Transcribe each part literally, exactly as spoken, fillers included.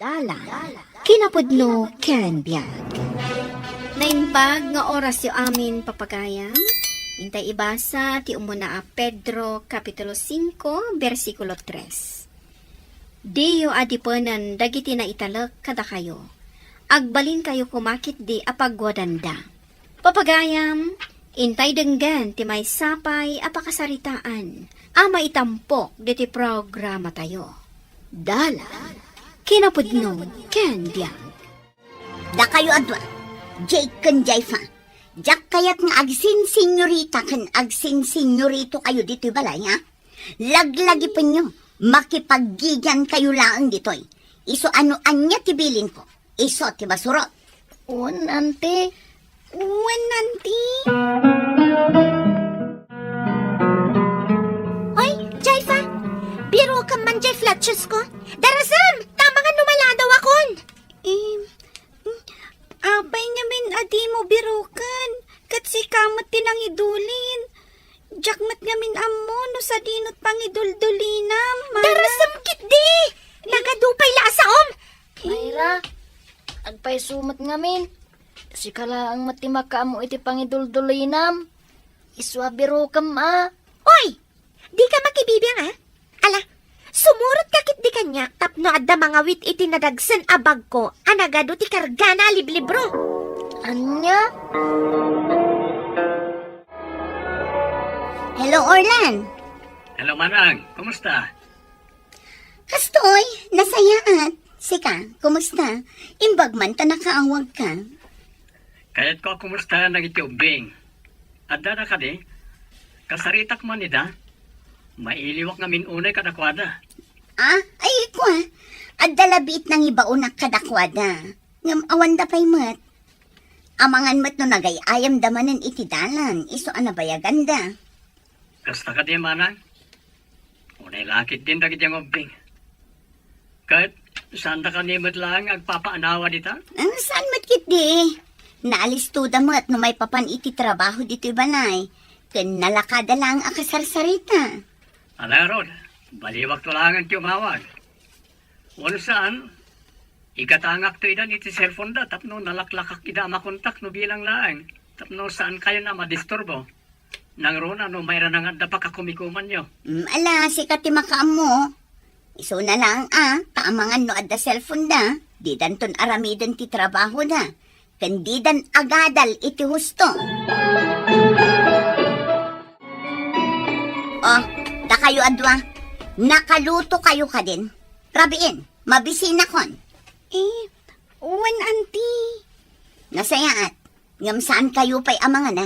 Dalan, kinapudno ken biag. Naimbag nga orasyo amin, papagayam. Intay ibasa ti umuna a Pedro, Kapitulo singko, bersikulo tres. Diyo adipenen dagiti naitalek kadakayo. Agbalinkayo koma ketdi a pagwadanda. Papagayam, intay denggen ti maysa pay a pakasaritaan a maitampok ditoy programatayo. Dalan, kinapudno ken biag. Dakayo a dua, Jake ken Jaifa. Diak kayat nga agsinsinyorita ken agsinsinyorito kayo ditoy balay, ha? Laglagipenyo, makipaggigian kayo laeng ditoy. Isu a no ania ti bilinko, isu ti masurot. Wen, Auntie. Wen, Auntie. Oy, Jaifa! Birokem man jay flatsyosko. Darasem! Tama nga numaladaw akon! Em, apay ngamin a dimo biroken? Ket sika met ti nangidulin. Diak met ngamin ammo no sadino ti pangiduldulinam, Mayra. Darasem ketdi! Nagadu pay la a saom! Mayra, agpayso met ngamin. Sika laeng met ti makaammo iti pangiduldulinam. Isu a birokem a. Oy! Dika makibibiang, a? Ala, sumurotka ketdi kaniak tapno adda mangawit iti nadagsen a bagko a nagadu ti kargana a liblibro. Ania? Hello, Orlan. Hello, Manang. Kumusta? Kastoy, nasayaat. Sika, kumusta? Imbag man ta nakaawagka. Kayatko a kumustaen dagiti ubbing. Addada kadi? Kasaritak man ida? Mailiwak ngamin unay kadakuada. Ah, ay, kua. Adda labiit nangibaonak kadakuada. Ngem awanda pay met. Amangan met no nagay-ayamda manen iti dalan, isu a nabayaganda. Kasta kadi, Manang? Unay la ketdin dagiti angubbing. Ket, saanda kadi met laeng nga agpapaanawa dita? Ah, saan met ketdi? Naalistoda met no maipapan iti trabaho ditoy balay, ken nalakada laeng a kasarsarita. Ala ngarud, baliwakto laengen ti umawag. Wenno saan, igatangakto idan iti cellphone da tapno nalaklakak ida a makontak no bilang laeng, tapno saankayon a madisturbo. Nangruna no mayra nga adda pakakumikumanyo. Mm, ala, sika ti makaammo. Isuna laeng a, ta amangan no adda cellphone da, didanton aramiden ti trabaho da, ken didan agadal iti husto. Oh, dakayo a dua, nakaluto kayo kadin. Rabiin, mabisinakon. Eh, wen, Auntie. Nasayaat. Ngem saan kayo pay a mangana?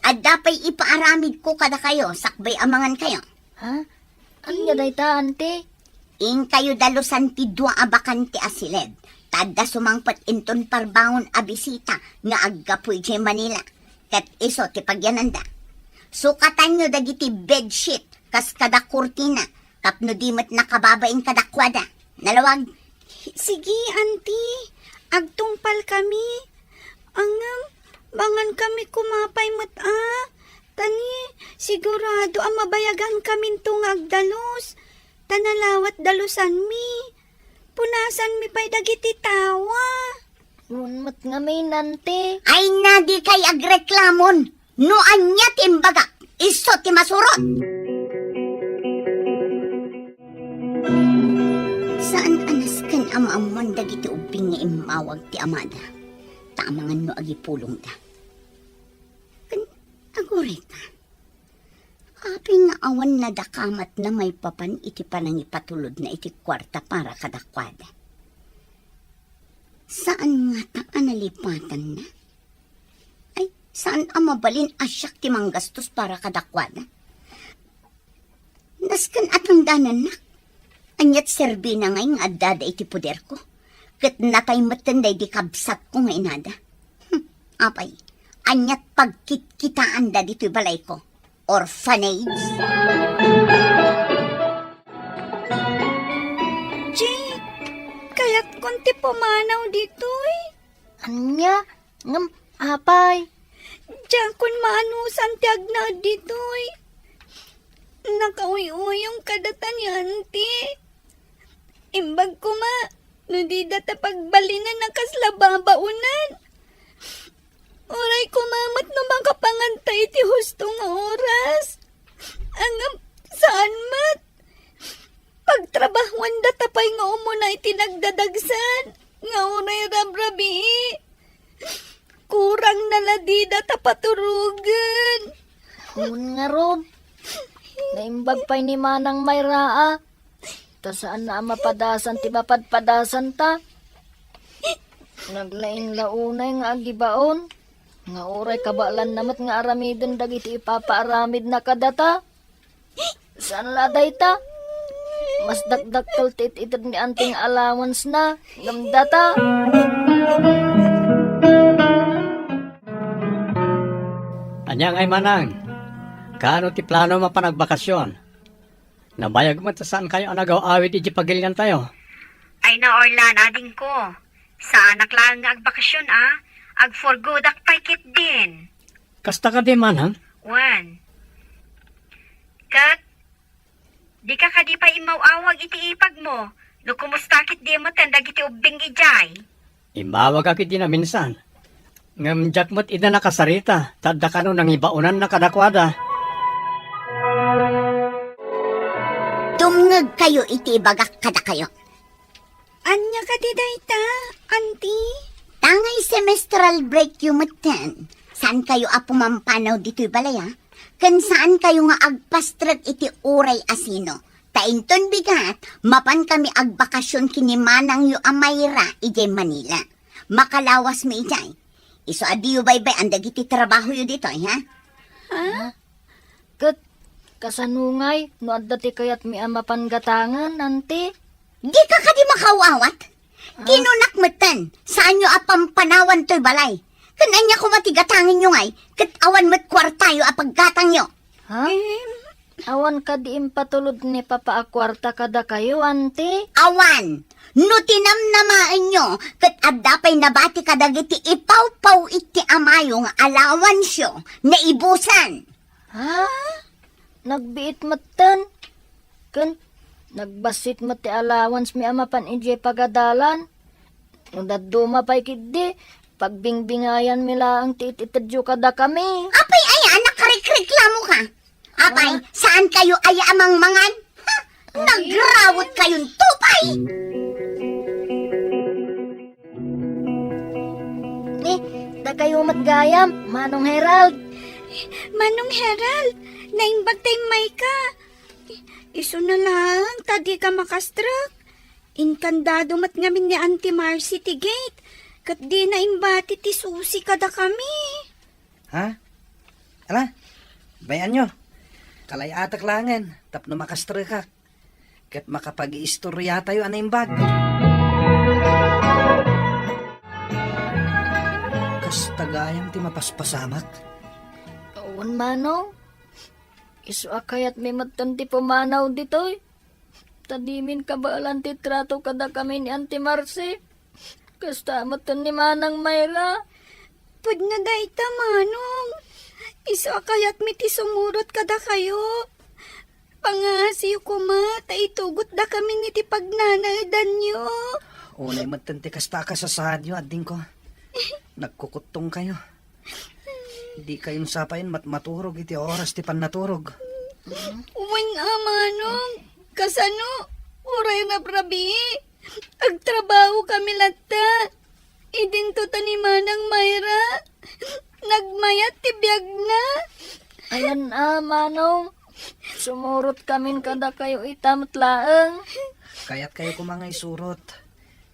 Adda pay ipaaramidko kadakayo sakbay a mangan kayo. Ha? Ania dayta, Auntie? Inkayo dalusan ti dua a bakante a siled, ta adda sumangpet inton parbangon a bisita nga aggapu idiay Manila, ket isu ti pagyananda. Sukatanyo dagiti bedsheet kas kada kurtina, tapno di met nakababain kadakuada. Nalawag? Sige, Auntie. Agtungpalkami. Ngem, mangankami koma pay met a. Ta ni, sigurado a mabayagankaminto nga agdalus. Ta nalawat dalusanmi. Punasanmi pay dagiti tawa. Wen met ngamin, Auntie. Ay na, dikay agreklamon. No ania ti imbagak, isu ti masurot. Saan a nasken a maammuan dagiti ubbing nga immawag ti amada, ta amangan no agipulongda. Ken, agurayka, apay nga awan nadakamatna maipapan iti panangipatulodna iti kuarta para kadakuada? Saan ngata a nalipatanna? Ay, saan a mabalin a siak ti manggastos para kadakuada? Nasken a tangdanannak. Aniat serbina ngay nga addada iti poderko? Ket natay metten daydi kabsatko nga inada. Hmm, apay, aniat pagkitkitaanda ditoy balayko? Orphanage? Jake, kayatkon ti pumanaw ditoy. Ania? Ngem, apay? Diakon maanusan ti agnaed ditoy. Nakauy-uyong kadata ni Auntie. Imbag koma, no dida ta pagbalinan a kasla babaonan. Uray koma met no makapanganta iti husto nga oras. Ngem saan met. Pagtrabahuandata pay nga umuna iti nagdadagsan nga uray rabrabii. Kurangna la didata paturogen. Ngem ngarud, naimbag pay ni Manang Mayra a. Ta saanna a mapadasan ti mapadpadasanta. Naglaing la unay nga agibaon, nga uray kabaelanna met nga aramiden dagiti ipapaaramidna kadata. Saan la a dayta? Mas dakdakkel ti it-ited ni Auntie nga allowance-na, ngem data. Ania ngay, Manang? Kaano ti plano mapan agbakasyon? Nabayag met ta saankayo a nagaw-awid idiay pagiliantayo. Ay na, Orlan, adingko. Saanak laeng nga agbakasyon, a. Agforgodak pay ketdin. Kasta kadi, Manang? Wen. Ket, dika kadi pay immaw-awag iti ipagmo, no kumusta ketdi metten dagiti ubbing idiay? Immawagak iti naminsan. Ngem diak met ida nakasarita, ta adda kano nangibaonanna kadakuada. Dumngegkayo iti ibagak kadakayo. Ania kadi dayta, Auntie? Ta ngay semestral break-yo metten, saankayo a pumampanaw ditoy balay, a? Ken saankayo nga agpastrek iti uray a sino. Ta inton bigat, mapankami agbakasyon ken ni manangyo a Mayra idiay Manila. Makalawasmi idiay. Isu a diyo baybay-an dagiti trabahoyo ditoy, ha? Ha? Ket kasano ngay no adda ti kayatmi a mapan gatangen, Auntie? Dika kadi makaw-awat? Ah. Kinunak metten, saanyo a pampanawan toy balay. Ken ania koma ti gatangenyo ngay, ket awan met kuartayo a paggatangyo. Ha? Em. Awan kadi impatulod ni Papa a kuarta kadakayo, Auntie? Awan. No tinamnamaenyo, ket adda pay nabati kadagiti ipawpaw iti amayo nga allowance-yo, naibusan. Ha? Nagbiit metten? Ken nagbassit met ti allowance-mi a mapan idiay pagadalan? No dadduma pay ketdi, pagbingbingayanmi laeng ti it-itedyo kadakami. Apay aya a nakarikreklamoka? Apay, ah, saankayo aya a mangmangan? Ha? Ay. Nagrawetkayon to pay! Ni, dakayo met gayam, Manong Herald. Manong Herald, naimbag ta immayka. Isuna laeng ta dika makastrek. Inkandado met ngamin ni Auntie Marcy ti gate, ket dina imbati ti susi kadakami. Ha? Ala, bay-anyo. Kalay-atak laengen tapno makastrekak. Ket makapag-iistoriatayo a naimbag. Kasta gayam ti mapaspasamak. Wen, Manong. Isu a kayatmi metten ti pumanaw ditoy. Ta dimin kabaelan ti trato kadakami ni Auntie Marcy. Kasta metten ni Manang Mayra. Pudno dayta, Manong. Isu a kayatmi ti sumurot kadakayo. Pangaasiyo koma ta itugotdakamin iti pagnanaedanyo. Unay metten ti kasta a kasasaadyo, adingko. Nagkukuttongkayo. Dikayon sapayen matmaturog iti oras ti pannaturog. Wen a, Manong, kasano? Uray rabrabii, agtrabahokami latta. Idinto ta ni Manang Mayra, nagmayat ti biagna. Ayan a, Manong, sumurotkamin kadakayo ita met laeng. Kayatkayo koma nga isurot.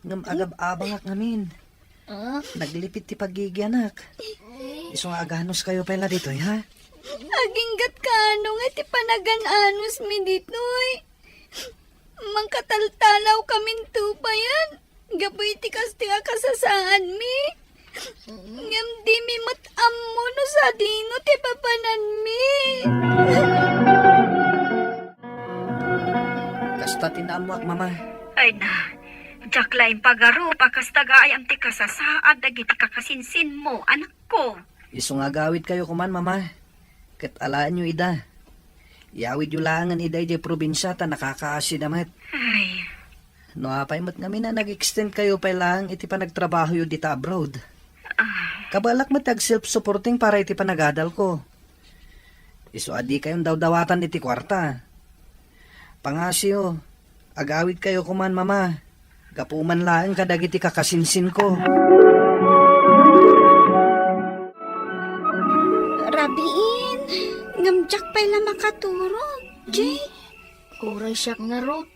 Ngem agab-abangak ngamin. Ah? Naglipit ti paggigianak. Isu nga aganuskayo pay la ditoy, ha? Agingga't kaano nga ti panagan-anusmi ditoy? Mangkataltalawkaminto payen gapu iti kastoy a kasasaadmi. Ngem dimi met ammo no sadino ti papananmi. Kasta ti naammoak, Mama. Ay na, diak la impagarup a kasta gayam ti kasasaad dagiti kakasinsinmo, anakko. Isu nga agawidkayo koman, Mama, ket alaenyo ida. Iyawidyo laengen ida idiay probinsia ta nakakaasida met. Ay. No apay met ngamin a nag-extend kayo pay laeng iti panagtrabahoyo dita abroad? Kabalak met ti ag-self-supporting para iti panagadalko. Isu a di kayon dawdawatan iti kuarta. Pangasiyo, agawid kayo koman, Mama. Gapu man laeng kadagiti kakasinsinko. Rabiin, ngem diak pay la makaturog, Jake. Uray siak ngarud,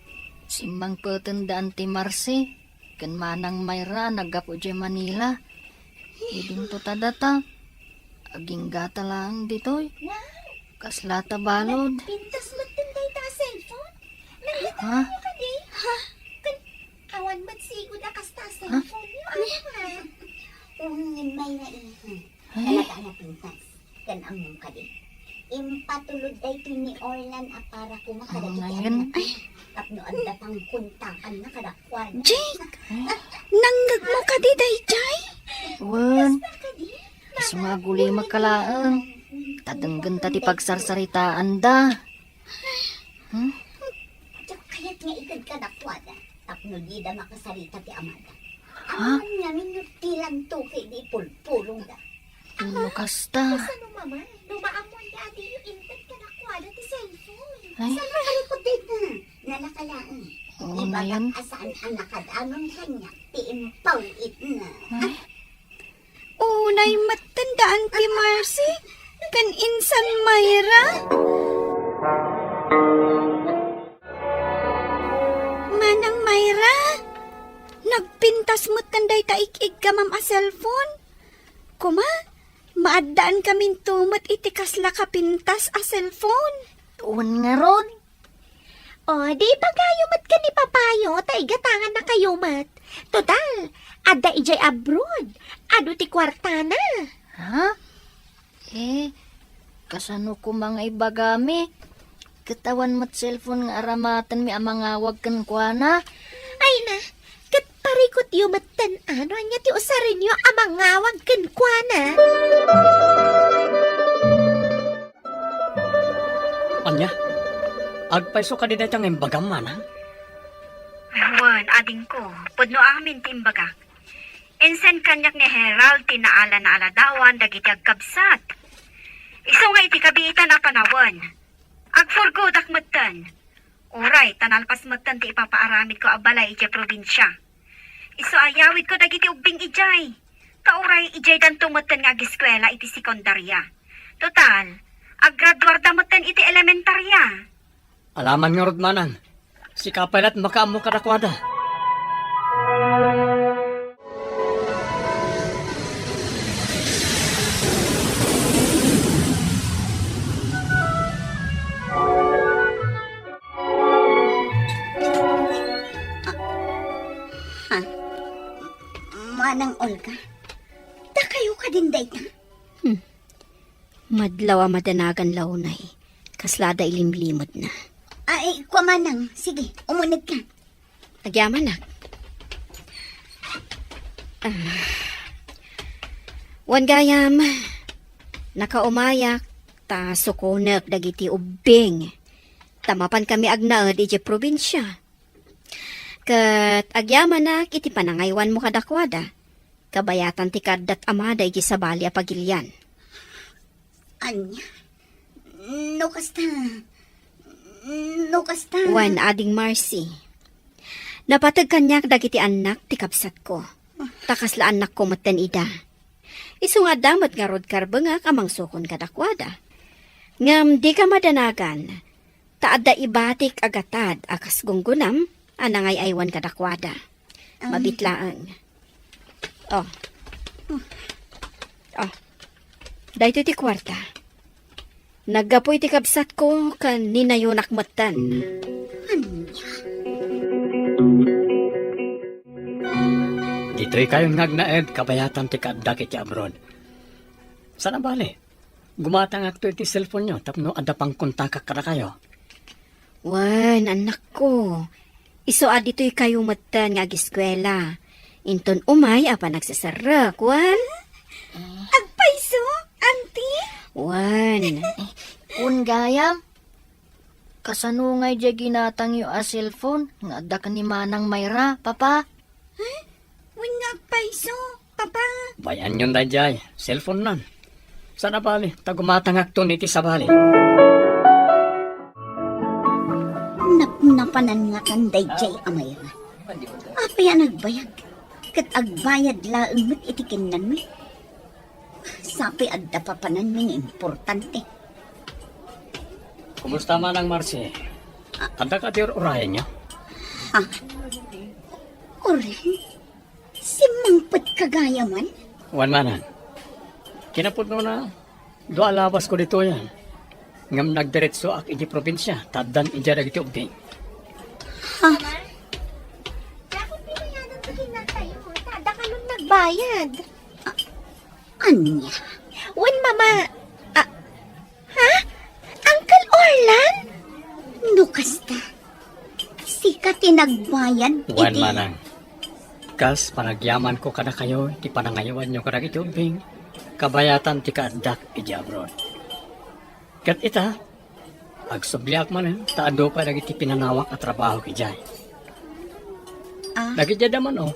simmangpeten da Auntie Marcy ken Manang Mayra a naggapu idiay Manila. Idinto ta data, agingga ta laeng ditoy. Kasla ta balud. Pintas met dayta a cellphone. Ha? Nagdatayo kadi? Ha? Ken awan met sigud a kasta a cellphone. Ano nga? Ungin may naiha. Ay. Talaga a napintas. Ken ammom kadi, impatulod daytoy ni Orlan a para koma kadagiti annakna. Tapno adda pangkontakanna kadakuada. Jake! Nangngegmo kadi daydiay? Wen, isu nga agulimek ka laeng. Ta denggenta ti pagsarsaritaanda. Hmm? Diak kayat nga ited kadakuada tapno dida makasarita ti amada. Ha? Amangan ngamin no dilanto ket di ipulpulongda. No kasta. Kasano, Mama? No maammoanda a diyo inted kadakuada ti cellphone. Ay. Saan makarikot dayta? Nalaka laeng. Oo, ibagak ngayon a saan a nakadamon kaniak ti impaw-itna. Ay. Unay metten da Auntie Marcy ken Insan Mayra. Manang Mayra, nagpintas metten dayta ik-iggamam a cellphone. Koma, maaddaan kaminto met iti kasla kapintas a cellphone. Wen ngarud. O, di ipagayo met ken ni papayo ta igatangannakayo met. Total, adda idiay abroad. Adu ti kuartana. Ha? Eh, kasano koma nga ibagami? Ket awan met cellphone nga aramatenmi a mangawag kenkuana. Ay na, ket parikutyo metten a no ania ti usarenyo a mangawag kenkuana. Ania? Agpayso kadi dayta nga imbagam, manang? Wen, adingko, pudno amin ti imbagak. Insen kaniak ni Gerald ti naala-naaladawan dagiti agkabsat. Isu nga iti kabiitan a panawen, agfurgodak metten. Uray, ta nalpas metten ti ipapaaramidko a balay idiay probinsia. Isu a yawidko dagiti ubbing idiay. Ta uray idiaydanto metten nga ageskuela iti sekundaria. Total, aggraduarda metten iti elementaria. Alaman ngarud, manang. Sika pay laeng makaammo kadakuada. Ha? Manang Olga? Dakayo kadin dayta? Hmm. Madlaw a madanagan la unay, kasla adda ilimlimedna. Ay, kua manang. Sige, umunegka. Agyamanak. Ah. Wen gayam, nakaumayak ta sukonek dagiti ubbing. Ta mapankami agnaed idiay probinsia. Ket agyamanak iti panangaywanmo kadakuada. Kabayatan ti kaaddat amada idiay sabali a pagilian. Ania? No kasta, no kasta. Wen, Ading Marcy. Napateg kaniak dagiti annak ti kabsatko. Ta kasla annakko metten ida. Isu nga adda met ngarud karbengak a mangsukon kadakuada. Ngem dika madanagan, ta adda ibatik a gatad a kas gunggonam a nangay-aywan kadakuada. Mabit laeng. Oh. Oh. Daytoy ti kuarta. Naggapu iti kabsatko ken ninayonak metten. Ania? Ditoy kayon nga agnaed kabayatan ti kaaddak iti abroad. Saan a bale, gumatangakto iti cellphone-yo tapno adda pangkontakak kadakayo. Wen, annakko. Isu a ditoy kayo metten nga ageskuela. Inton umay a panagseserrek, wen? Agpayso, Auntie? Wen. Kun gayam? Kasano ngay diay ginatangyo a cellphone nga adda ken ni Manang Mayra, Papa? Wen nga agpayso, Papa. Bay-anyon daydiay, cellphone-nan. Saan a bali, ta gumatangakton iti sabali. Napnapanan ngatan daydiay a Mayra. Apay a nagbayag? Ket agbayad laeng met iti kinnanmi. Sapay adda papananmi nga importante. Kumusta Manang Marci? Adda kadi ur-urayenyo? Ha? Uray? Simmangpetka gayam? Wen Manang. Kinapudnona, dua a labasko ditoyen. Ngem nagdiretsoak iti probinsia, ta addan idiay dagiti ubbing. Ha? Diakon binayadan ti kinnantayo, ta adda kalon nagbayad. Ania? Wen, Mama. Ah, ha? Uncle Orlan? No kasta, sika ti nagbayad iti Wen Manang. Kas panagyamanko kadakayo iti panangayowanyo kadagiti ubbing, kabayatan ti kaaddak idiay abroad. Ket ita, agsubliak manen ta adu pay dagiti pinanawak a trabaho idiay. Ah. Dagiti adda man, o,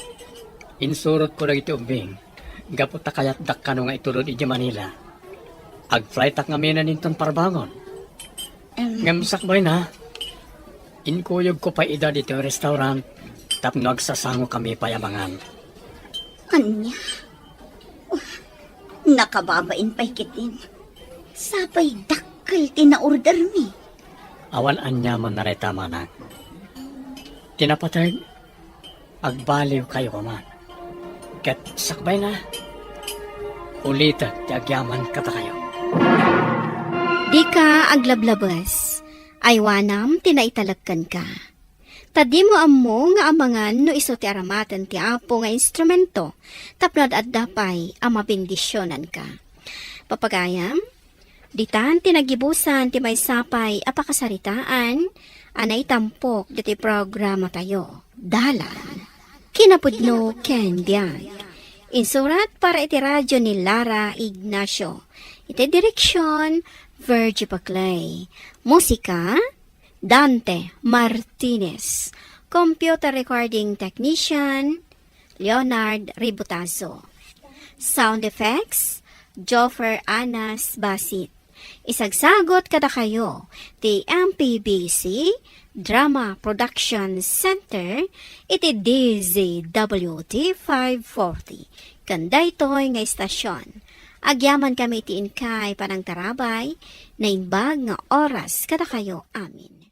insurotko dagiti ubbing gapu ta kayatdak kano nga itulod idiay Manila. Agflightak ngamin inton Parbangon. Em. Ngem sakbayna, inkuyogko pay ida ditoy restaurant tapno agsasangokami pay a mangan. Ania? Nakababain pay ketdin. Sapay dakkel ti naordermi. Awan aniaman dayta, Manang. Ti napateg, agbaliwkayo koman. Ket sakbayna, ulitek ti agyaman kadakayo. Dika aglablabes, aywanam ti naitalek kenka. Ta dimo ammo nga amangan no isu ti aramaten ti Apo nga instrumento tapno ad-adda pay a mabendisionanka. Papagayam, ditan ti naggibusan ti maysa pay a pakasaritaan a naitampok ditoy programatayo. Dalan, kinapudno ken biag. Insurat para iti radio ni Lara Ignacio. Iti direksion, Virgie Paclay. Musika, Dante Martinez. Computer recording technician, Leonard Ributazo. Sound effects, Joffer Anas Basit. Isagsagot kadakayo ti M P B C Drama Production Center iti D Z W T five forty. Ken daytoy nga istasyon, agyamankami iti inkay panangtarabay, naimbag nga oras kadakayo amin.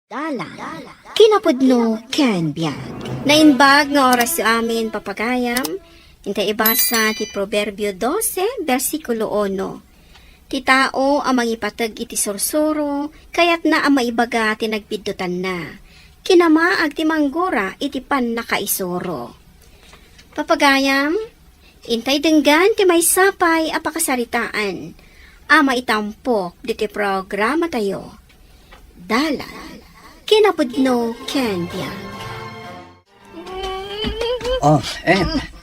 Dalan, kinapudno ken biag. Naimbag nga orasyo amin, papagayam. Intay ibasa ti Proverbio dose, bersikulo uno. Ti tao a mangipateg iti sursuro, kayatna a maibaga ti nagbiddutanna. Kinamaag ti manggura iti pannakaisuro. Papagayam, intay denggan ti maysa pay a pakasaritaan a maitampok ditoy programatayo. Dalan, kinapudno ken biag. Oh, Ed.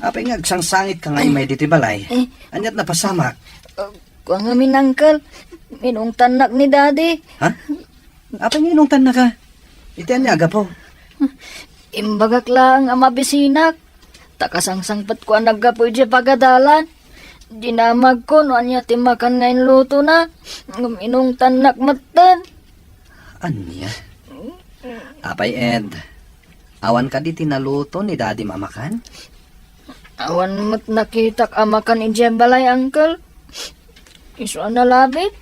Apay nga agsangsangit ka nga imay ditoy balay? Eh. Aniat napasamak? Uh, kua ngamin, Uncle. Inungtannak ni Daddy. Ha? Apay nga inungtannaka? Iti ania a gapu? Imbagak laeng a mabisinak. Ta kasangsangpetko a naggapu idiay pagadalan. Dinamagko no ania ti makan nga inlutona. Ngem inungtannak metten. Ania? Apay, Ed, awan kadi ti naluto ni Daddy a makan? Awan met nakitak a makan idiay balay, Uncle. Isu a nalabit.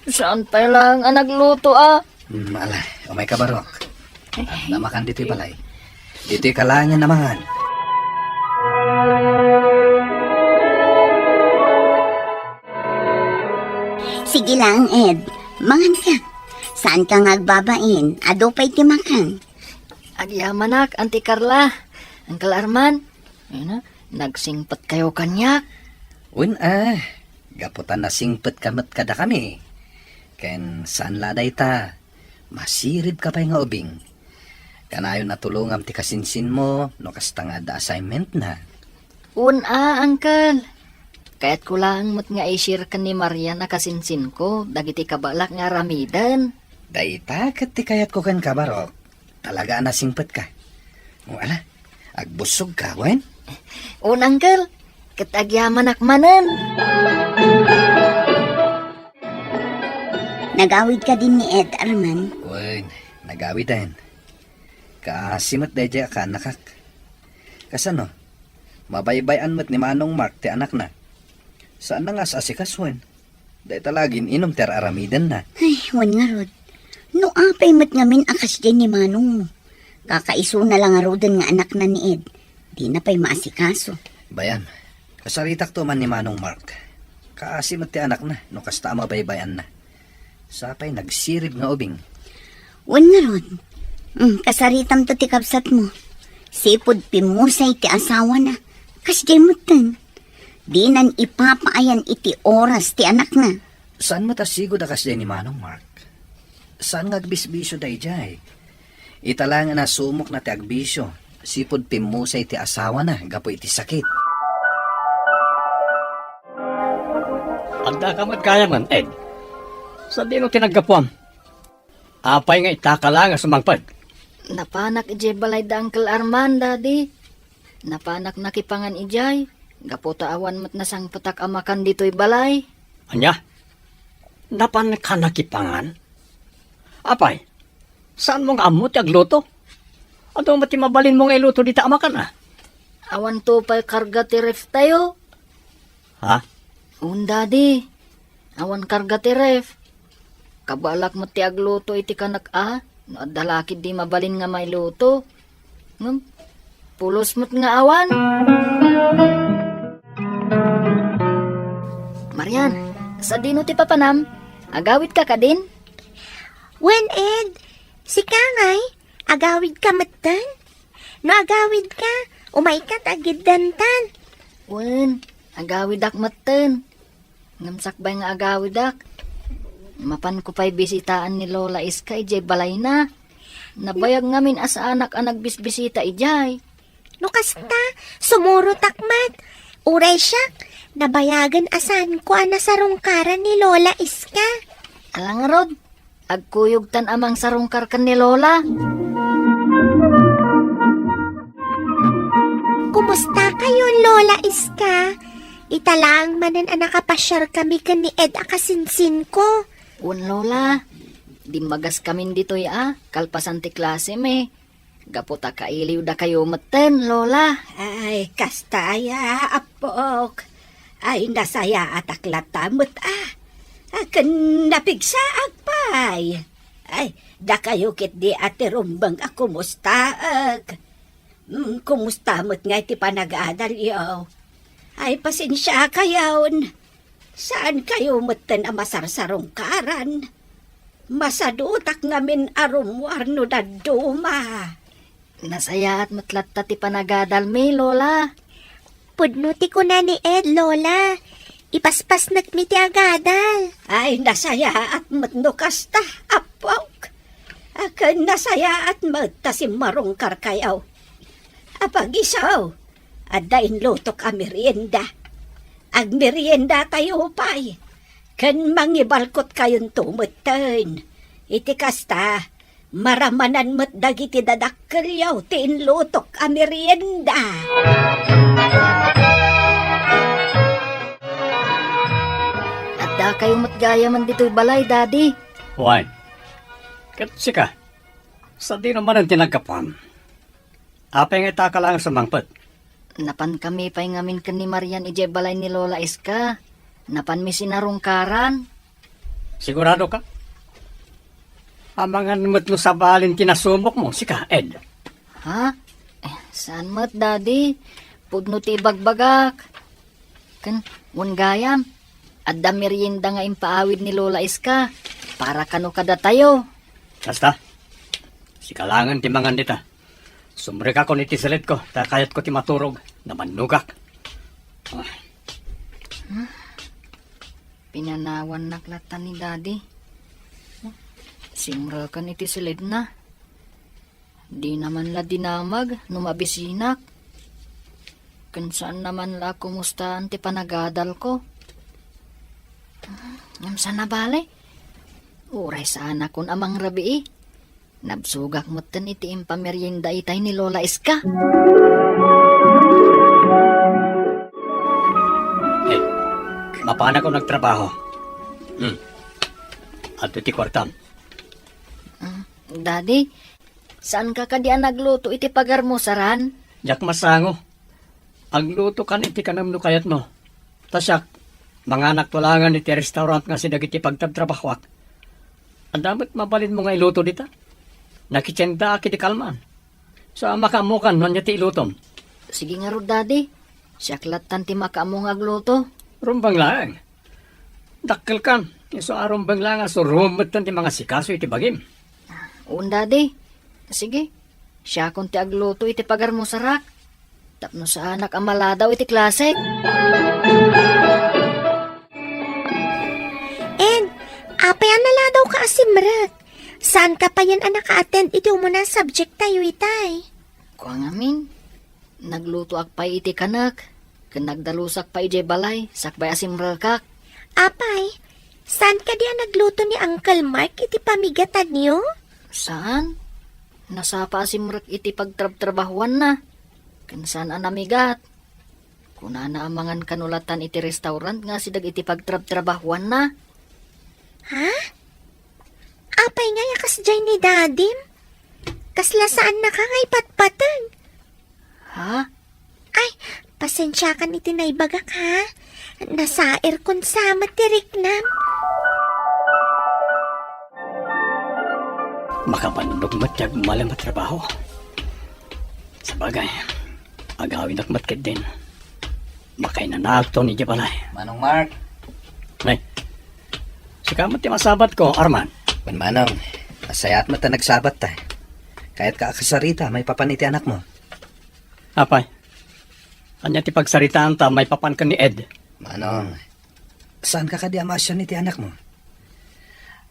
Saan pay laeng a nagluto, a? Hmm, ala, umayka, barok. Adda makan ditoy balay. Ditoyka laengen a mangan. Sige laeng, Ed. Manganka. Saanka nga agbabain. Adu pay ti makan. Agyamanak, Auntie Carla. Uncle Arman. Ania, nagsingpetkayo kaniak? Wen a, gapu ta nasingpetka met kadakami. Ken saan la dayta, masiribka pay nga ubing. Kanayon a tulongam ti kasinsinmo no kasta nga adda assignmentna. Wen a, Uncle. Kayatko laeng met nga i-share ken ni Marian a kasinsinko dagiti kabaelak nga aramiden. Dayta ket ti kayatko kenka, Barok. Talaga a nasingpetka. O, ala, agbussogka, wen? Un, Uncle, ket agyamanak manen. Nagawidka din ni Ed, Arman? Wen, nagawiden. Kaasi met daydiay a kaannakak. Kasano? Mabaybay-an met ni Manong Mark ti anakna. Saanna nga as-asikasoen. Dayta la agin-inum ti ar-aramidenna. Ay, wen ngarud. No apay met ngamin a kasdiay ni manongmo. Kakaisuna la ngaruden nga anakna ni Ed. Dina pay maasikaso. Bay-am, kasaritakto man ni Manong Mark. Kaasi met ti anakna no kasta a mabaybay-anna. Sapay nagsirib nga ubing. Wen ngarud. Mm, kasaritamto ti kabsatmo. Sipud pimmusay ti asawana. Kasdiay metten. Dinan ipapaayan iti oras ti anakna. Saan met a sigud a kasdiay ni Manong Mark? Saan nga agbisbisio daydiay? Ita laeng a nasumokna ti agbisio, sipud pimmusay ti asawana gapu iti sakit. Addaka met gayamen, Ed. Sadino ti naggapuam? Apay nga itaka laeng a sumangpet? Napanak idiay balay da Uncle Arman, Daddy. Napanak nakipangan idiay, gapu ta awan met nasangpetak a makan ditoy balay. Ania? Napanka nakipangan? Apay, saanmo nga ammo ti agluto? Adu met ti mabalinmo nga iluto dita a makan, a? Awanto pay karga ti ref tayo. Ha? Un, Daddy. Awan karga ti ref. Kabaelak met ti agluto iti kanak a, no adda la ketdi mabalin nga mailuto. Ngem, pulos met nga awan. Marian, sadino ti papanam? Agawidka kadin? Wen, Ed. Sika ngay, agawidka metten? No agawidka, umayka ta agiddantan. Wen, agawidak metten. Ngem sakbay nga agawidak, mapanko pay bisitaan ni Lola Iska idiay balayna. Nabayag ngamin a saanak a nagbisbisita idiay. No kasta, sumurotak met. Uray siak, nabayagen a saanko a nasarungkaran ni Lola Iska. Ala ngarud, agkuyogtan a mangsarungkar ken ni Lola. Kumusta kayon, Lola Iska? Ita laeng manen a nakapasiarkami ken ni Ed a kasinsinko. Wen, Lola, dimmagaskamin ditoy a, kalpasan ti klasemi. Gapu ta kailiwdakayo metten, Lola. Ay, kasta aya, appok. Ay, nasayaatak latta met a. A, ken napigsaak pay. Ay, dakayo ketdi a ti rumbeng a kumustaek. Mm, kumusta met ngay ti panagadalyo? Ay, pasensiakayon. Saankayo metten a masarsarungkaran. Masadutak ngamin a rummuar no dadduma. Nasayaat met latta ti panagadalmi, Lola. Pudno ti kuna ni Ed, Lola. Ipaspasnekmi ti agadal. Ay, nasayaat met no kasta, appok. A, ken nasayaat met ta simmarungkarkayo. Apag-isu, adda inlutok a merienda. Agmeriendatayo pay, ken mangibalkotkayonto metten. Iti kasta, maramanan met dagiti dadakkelyo ti inlutok a merienda. Addakayo met gayamen ditoy balay, Daddy. Wen. Ket sika, sadino manen ti naggapuam? Apay nga itaka laeng sumangpet? Napankami pay ngamin ken ni Marian idiay balay ni Lola Iska. Napanmi sinarungkaran. Sigurado ka? Amangan met no sabalin ti nasumokmo, sika, Ed. Ha? Eh, saan met, Daddy? Pudno ti ibagbagak. Ken, wen gayam, adda merienda nga impaawid ni Lola Iska para kano kadatayo. Kasta, sika laengen ti mangan dita. Sumrekakon iti silidko, ta kayatko ti maturog. Namannogak. Ah. Pinanawannak latta ni Daddy. Simrekan iti silidna. Dina man la dinamag no mabisinak. Ken saan naman la a kumustaan ti panagadalko. Ngem saan a bale? Uray saanakon a mangrabii. Nabsogak metten iti impamerienda itay ni Lola Iska. Eh, mapanakon agtrabaho. Hmm. Adto ti kuartam. Ah, Daddy, saanka kadi a nagluto iti pagarmusaran? Diak masango. Aglutokan iti kanem no kayatmo. Ta siak, manganakto laengen iti restaurant nga asideg iti pagtrabtrabahoak. Adda met mabalinmo nga iluto dita? Nakitsendaak iti kalman. Sa makaammokan no ania ti ilutom. Sige ngarud, Daddy. Siak lattan ti makaammo nga agluto. Rumbeng laeng. Dakkelkan. Isu a rumbeng laeng a surom metten ti mangasikaso iti bagim. Un, Daddy. Sige. Siakon ti agluto iti pagarmusarak. Tapno saanak a maladaw iti klasek. Ed, apay a naladawka a simrek? Saanka payen a naka-attend iti umuna a subject tayo itay? Kua ngamin, naglutoak pay iti kanek, ken nagdalusak pay idiay balay, sakbay a simrekak. Apay, saan kadi a nagluto ni Uncle Mark iti pamigatanyo? Saan? Nasapa a simrek iti pagtrabtrabahuanna. Ken saan a namigat. Kunana a mangan kano lattan iti restaurant nga asideg iti pagtrabtrabahuanna. Ha? Apay ngay a kasdiay ni dadim? Kasla saannaka nga ipatpateg. Ha? Ay, pasensiakan iti naibagak, ha? Nasairkon sa met ti riknam. Makabannog met ti agmalem a trabaho. Sabagay, agawidak met ketdin. Makainanaagton idiay balay. Manong Mark. Ay, sika met ti masabatko, Arman. Wen, Manong, nasayaat met ta nagsabatta. Kayatka a kasarita maipapan iti anakmo. Apay, ania ti pagsaritaanta maipapan ken ni Ed? Manong, saanka kadi a maasian iti anakmo?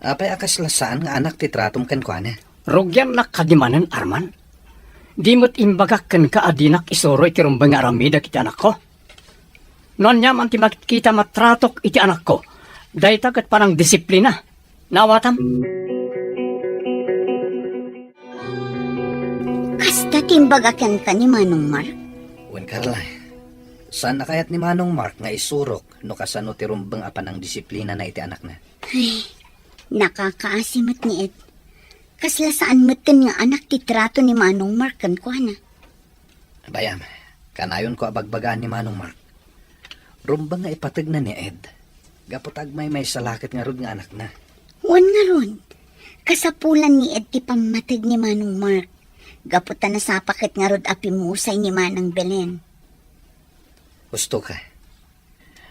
Apay a kasla saan nga anak ti tratom kenkuana? Rugiannak kadi manen, Arman? Di met imbagak kenka a dinak isuro iti rumbeng nga aramidek iti anakko? No ania man ti makitkitam a tratok iti anakko, dayta ket panangdisiplina. Naawatam? Kasta ti imbaga kenka ni Manong Mark? Wen, Carla, saan a kayat ni Manong Mark nga isurok no kasano ti rumbeng a panangdisiplinana iti anakna. Ay, nakakaasi met ni Ed. Kasla saan metten nga anak ti trato ni Manong Mark kenkuana. Bay-am, kanayonko a bagbagaan ni Manong Mark. Rumbeng nga ipategna ni Ed, gapu ta agmaymaysa la ket ngarud nga anakna. Wen ngarud, kasapulan ni Ed ti pammateg ni Manong Mark, gapu ta nasapa ket ngarud a pimmusay ni Manang Belen. Husto ka.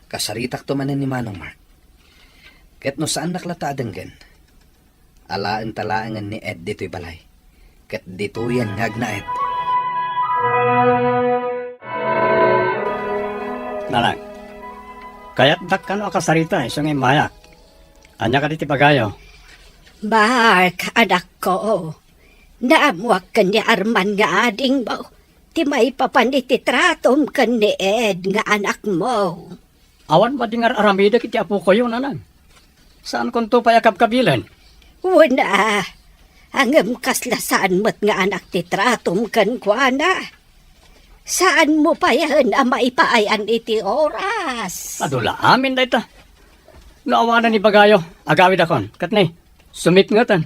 Kasaritakto manen ni Manong Mark. Ket no saannak latta a denggen, alaenta laengen ni Ed ditoy balay, ket ditoyen nga agnaed. Nanang, kayatdak kano a kasarita isu nga immayak. Ania kadi ti ibagayo? Mark, anakko, naammoak ken ni Arman nga adingmo ti maipapan iti tratom ken ni Ed nga anakmo. Awan madi nga ar-aramidek iti apokoyo, Nanang. Saankonto pay a kabkabilen. Wen a, ngem kasla saan met nga anak ti tratom kenkuana. Saanmo payen a maipaay-an iti oras. Adu la amin dayta. No awanen ibagayo, agawidakon. Ket ni, sumipngeten.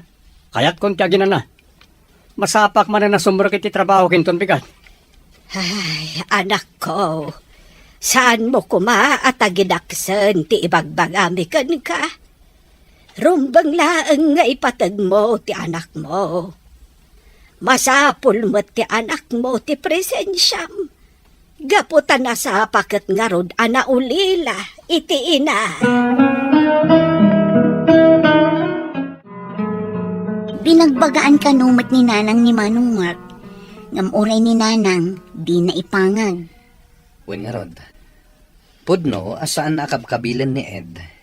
Kayatkon ti aginana. Masapak manen a sumrek iti trabaho ken inton bigat. Ay, anakko, saanmo koma a tagidaksen ti ibagbagami kenka. Rumbeng laeng nga ipategmo ti anakmo. Masapul met ti anakmo ti presensiam. Gapu ta nasapa ket ngarud a naulila iti ina. Binagbagaan kano met ni Nanang ni Manong Mark, ngem uray ni Nanang, dina ipangag. Wen ngarud, pudno a saan a kabkabilen ni Ed.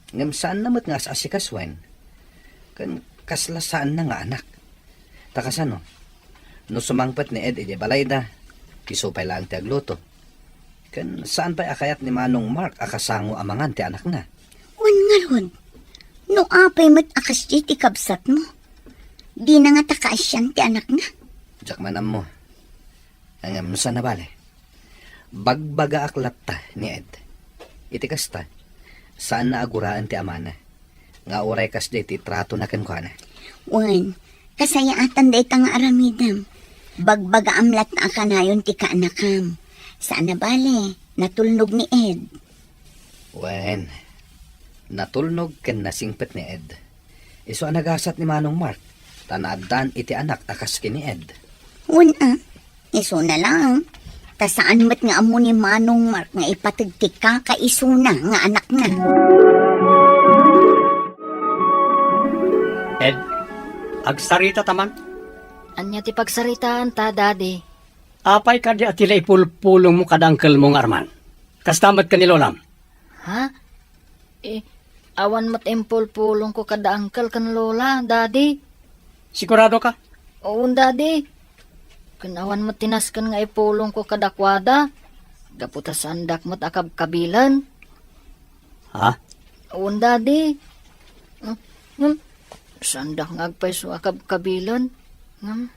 Ngem saanna met nga as-asikasuen. Ken kasla saanna nga anak. Ta kasano? No sumangpet ni Ed idiay balayda, isu pay laeng ti agluto. Ken saan pay a kayat ni Manong Mark a kasango a mangan ti anakna? Wen ngarud, no apay met a kasdi ti kabsatmo, dina ngata kaasian ti anakna? Diak man ammo. Ngem saan a bale. Bagbagaak latta ni Ed. Iti kasta, saanna a guraen ti amana nga uray kasdi ti tratona kenkuana. Wen, kasayaatan dayta nga aramidem. Bagbagaam latta a kanayon ti kaanakam. Saan a bale, natulnog ni Ed. Wen, natulnog ken nasingpet ni Ed. Isu a nagasat ni Manong Mark, ta naaddan iti anak a kas ken ni Ed. Wen a, isuna laeng. Ta saan met nga ammo ni Manong Mark nga ipateg ti kakaisuna nga anakna. Ed, agsarita ta man. Ania ti pagsaritaanta, Daddy? Apay kadi a ti la ipulpulongmo kada angkelmo nga Arman? Kasta met ken ni Lolam? Ha? Eh, awan met impulpulongko kada angkel ken Lola, Daddy. Sigurado ka? Wen, Daddy. Ken awan met ti nasken nga ipulongko kadakuada. Gapu ta saandak met a kabkabilen. Ha? Wen, Daddy. Hmm, hmm. Saandak nga agpayso a kabkabilen. Hmm.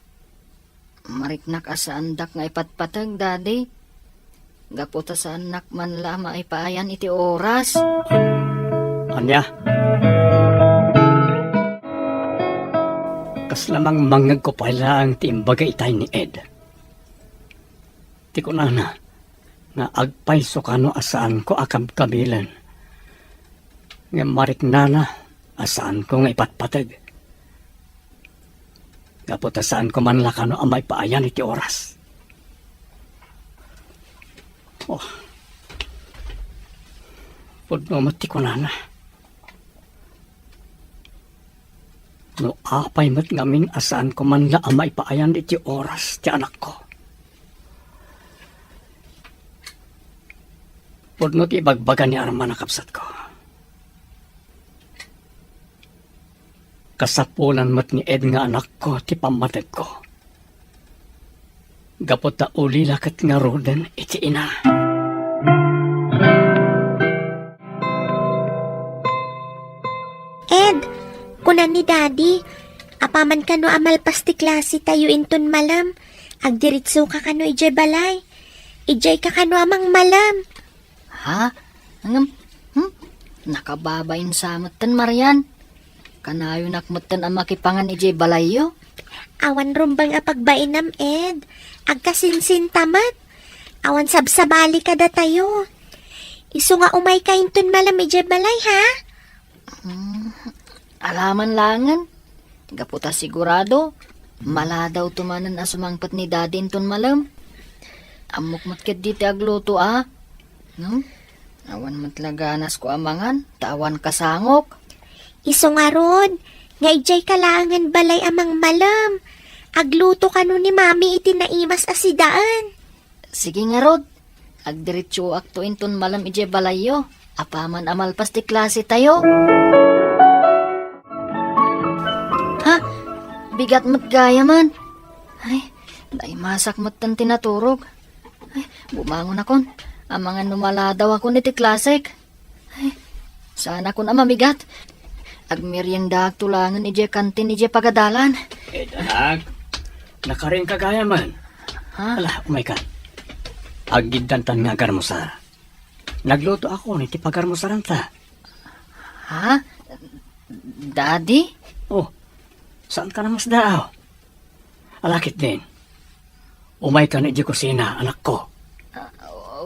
Mariknak a saandak nga ipatpateg, Daddy. Gapu ta saannak man la a maipaayan iti oras. Ania? Kasla mangmangngegko pay laeng ti imbaga itay ni Ed. Ti kunana nga agpayso kano a saanko a kabkabilen. Ngem mariknana a saanko nga ipatpateg. Gapu ta saanko man la kano a maipaayan iti oras. Oh. Pudno met ti kunana. No apay met ngamin a saanko man la a maipaayan iti oras ti anakko. Pudno ti ibagbaga ni Arman a kabsatko. Kasapulan met ni Ed nga anakko ti pammategko. Gapu ta ulila ket ngaruden iti ina. Ed, kuna ni Daddy, apaman kano a malpas ti klase tayo inton malem, agdiritso ka kano idiay balay. Idiay ka kano a mangmalem. Ha? Ngem, hmm? Nakababain sa metten, Marian. Kanayonak metten a makipangan idiay balayyo. Awan rumbeng a pagbainam, Ed. Agkasinsinta met. Awan sabsabali kadatayo. Isu nga umayka inton malem idiay balay, ha? Hmm, alaman laengen. Gapu ta sigurado, maladaw to manen a sumangpet ni Daddy inton malem. Ammok met ketdi ti agluto a. No? Awan met la ganasko a mangan, ta awan kasangok. Isu ngarud, nga idiay ka laengen balay a mangmalem. Agluto kano ni Mami iti naimas a sidaen. Sige ngarud, agdiretsoakto inton malem idiay balayyo, apaman a malpas ti klase tayo. Ha? Bigat met gayamen. Ay, naimasak metten ti naturog. Ay, bumangonakon. Amangan no maladawakon iti klasek. Ay, saanakon a mamigat. Agmeriendaak to laengen idiay kantin idiay pagadalan. Eh, anak, nakarinka gayamen. Ha? Ala, umayka. Aggiddantan nga agarmusar. Naglutoakon iti pagarmusaranta. Ha? Daddy? Oh, saanka a masdaaw? Ala ketdin. Umaykan idiay kusina, anakko. Ah,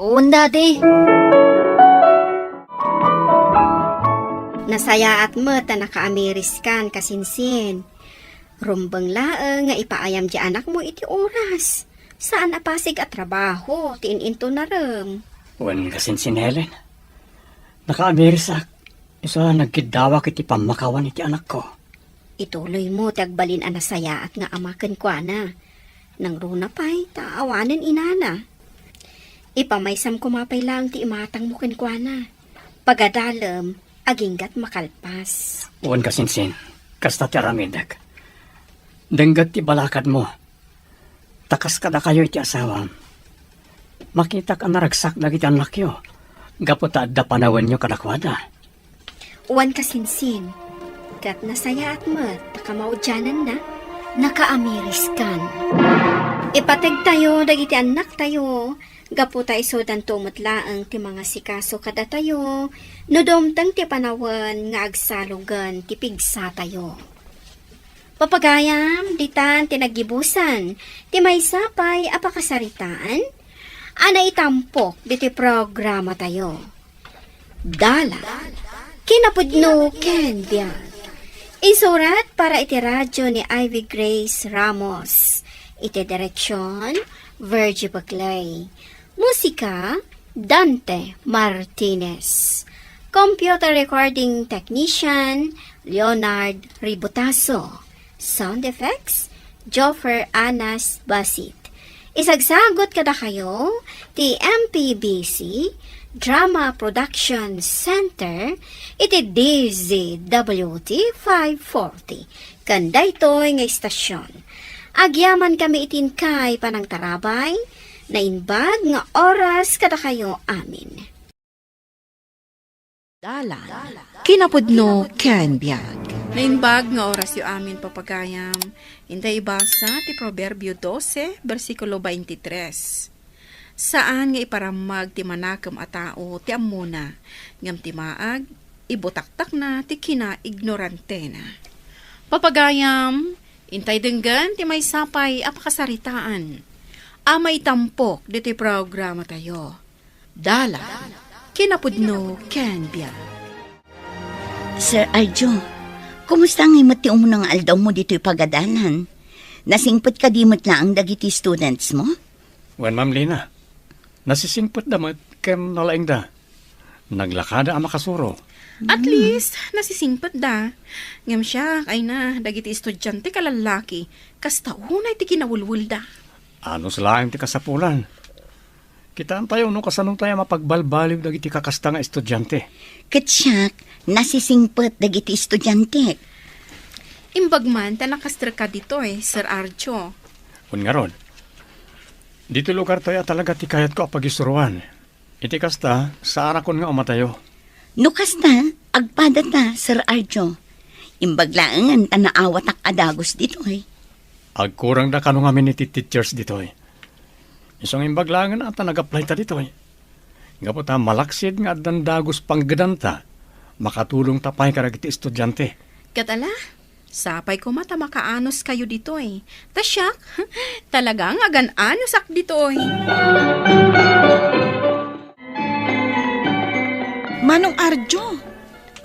wen, Daddy. Nasayaat met ta nakaamiriskan, kasinsin. Rumbeng laeng nga ipaayam ti anakmo iti oras. Saan a pasig a trabaho ti in-intunarem. Wen, kasinsin, Helen. Nakaamirisak. Isu a nagkiddawak iti pammakawan iti anakko. Ituloymo ti agbalin a nasayaat nga ama kenkuana. Nangruna pay ta awanen inana. Ipamaysam koma pay laeng ti imatangmo kenkuana. Pagadalem, aginggat makalpas. Wen, kasinsin, kasta ti aramidek. Dengget ti balakadmo. Ta kas kadakayo iti asawam. Makitak a naragsak dagiti annakyo gapu ta adda panawenyo kadakuada. Wen kasinsin, ket nasayaat met ta kamaudiananna. Nakaamiriskan. Ipategtayo dagiti annaktayo gapu ta isudanto met laeng ti mangasikaso kadatayo no dumteng ti panawen nga agsalugen ti pigsatayo. Papagayam, ditan ti naggibusan ti maysa pay a pakasaritaan a naitampok ditoy programatayo. Dalan, kinapudno ken biag. Insurat para iti radio ni Ivy Grace Ramos. Iti direksyon, Virgie Bagley. Musika, Dante Martinez. Computer recording technician, Leonard Ributaso. Sound effects, Joffer Anas Basit. Isagsagot kadakayo ti M P B C Drama Production Center iti D Z W T five forty. Ken daytoy nga istasyon, agyamankami iti inkay panangtarabay, naimbag nga oras kadakayo amin. Dalan, kinapudno ken biag. Naimbag nga orasyo amin, papagayam. Intay ibasa ti Proverbio dose, bersikulo twenty-three. Saan nga iparammag ti manakem a tao ti ammona, ngem ti maag, ibutaktakna ti kinaignorantena. Papagayam, intay denggen ti maysa pay a pakasaritaan a maitampok ditoy programatayo. Dalan, kinapudno ken biag. Sir Arjo, kumusta ngay met ti umuna nga aldawmo ditoy pagadalan? Nasingpet kadi met laeng dagiti students mo? Wen, Ma'am Lina. Nasisingpetda met ken nalaingda. Naglakada a makasuro. At least, nasisingpetda. Ngem siak, ay na, dagiti estudiante kalallaki, kasta unay ti kinawelwelda. Anus laeng ti kasapulan. Kitaentayo no kasano tayo mapagbalbaliw dagiti kakasta nga estudiante. Ket siak, nasisingpet dagiti estudiante. Imbag man ta nakastreka ditoy, Sir Arjo. Wen ngarud, ditoy lugar tayo a talaga ti kayatko a pagisuroan. Iti kasta, saanakon nga umatayo. No kasta, agpadata, Sir Arjo. Imbag laengen ta naawatak a dagus ditoy. Agkurangda kano ngamin iti teachers ditoy. Isu nga imbag laengen a ta nag-apply ta ditoy. Gapu ta malaksid nga addan dagus panggedanta, makatulongta pay kadagiti estudiante. Ket ala, sapay koma ta makaanus kayo ditoy. Ta siak, talaga nga agan-anusak ditoy. Manong Arjo,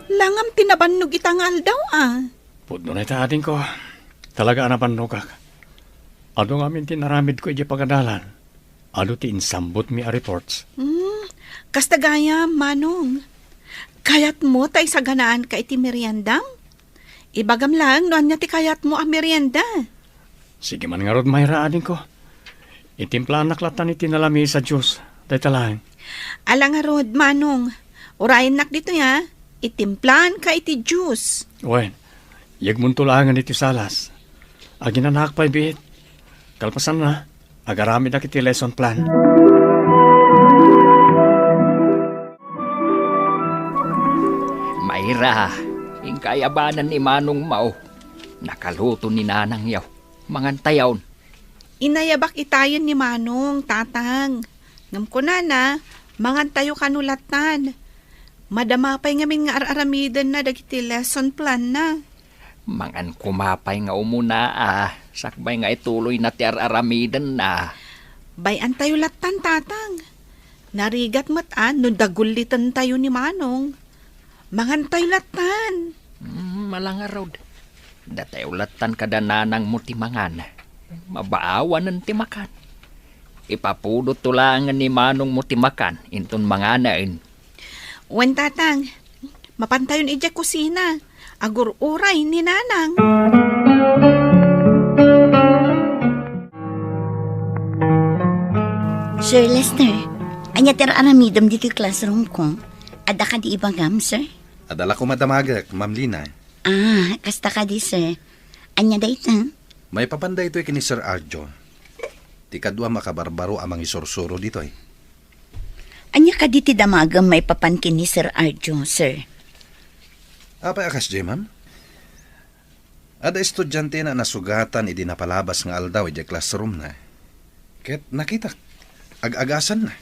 langam ti nabannog ita nga aldaw, a? Pudno na ita, adingko. Talaga a nabannogak. Adu ngamin ti naramidko idiay pagadalan. Adu ti insambutmi a reports. Hmm, kasta gayam, Manong. Kayatmo ta isaganaanka iti meriendam? Ibagam laeng no ania ti kayatmo a merienda. Sige man ngarud, Myra, adingko. Itimplannak lattan iti nalamiis a juice. Dayta laeng. Ala ngarud, Manong. Urayennak ditoy, a. Itimplaanka iti juice. Wen, yegmonto laengen iti salas. Aginanaak pay biit. Kalpasanna, agaramidak iti lesson plan. Myra, inka ayabanen ni Manongmo. Nakaluto ni Nanangyo. Mangantayon. Inayabak itayen ni Manong, Tatang. Ngem kunana, mangantayo kano lattan. Madama pay ngamin nga ar-aramidenna dagiti lesson planna. Mangan koma pay nga umuna, a, sakbay nga ituloyna ti ar-aramidenna. Bay-antayo lattan, Tatang. Narigat met, a, no dagullitentayo ni Manong. Mangantayo lattan. Mm, ala ngarud. Datayo lattan kada nanangmo ti mangan. Mabaawanen ti makan. Ipapudotto laengen ni Manongmo ti makan inton manganen. Wen, Tatang, mapantayon idiay kusina. Agur-uray ni Nanang. Sir Lester, ania ti ar-aramidem ditoy classroom ko? Adda kadi ibagam, sir? Adda la koma damagek, Ma'am Lina. Ah, kasta kadi, sir. Ania dayta? Maipapan daytoy ken ni Sir Arjo. Ti kaduam a kabarbaro a mangisursuro ditoy. Ania kadi ti damagem maipapan ken ni Sir Arjo, sir? Apay a kasdiay, ma'am? Adda estudiantena a nasugatan idi napalabas nga aldaw idiay classroomna. Ket nakitak, ag-agasanna.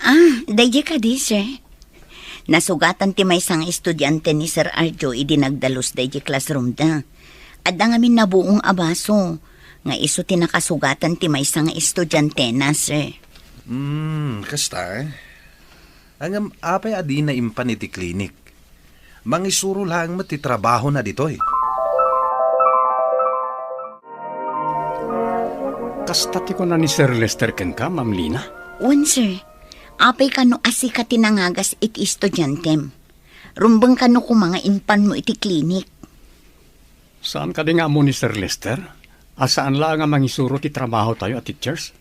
Ah, daydiay kadi, sir. Nasugatan ti maysa nga estudiante ni Sir Arjo idi nagdalus daydiay classroomda. Adda ngamin nabuong a baso nga isu ti nakasugatan ti maysa nga estudiantena, sir. Hmm, kasta, eh. Ngem apay a dina impan iti klinik? Mangisuro laeng met ti trabahona ditoy. Kasta ti kuna ni Sir Lester kenka, Ma'am Lina? Wen, sir. Apay kano a sika ti nangagas iti estudiantem? Rumbeng kano koma nga impanmo iti klinik? Saan kadi nga ammo ni Sir Lester a saan laeng a mangisuro ti trabahotayo a teachers?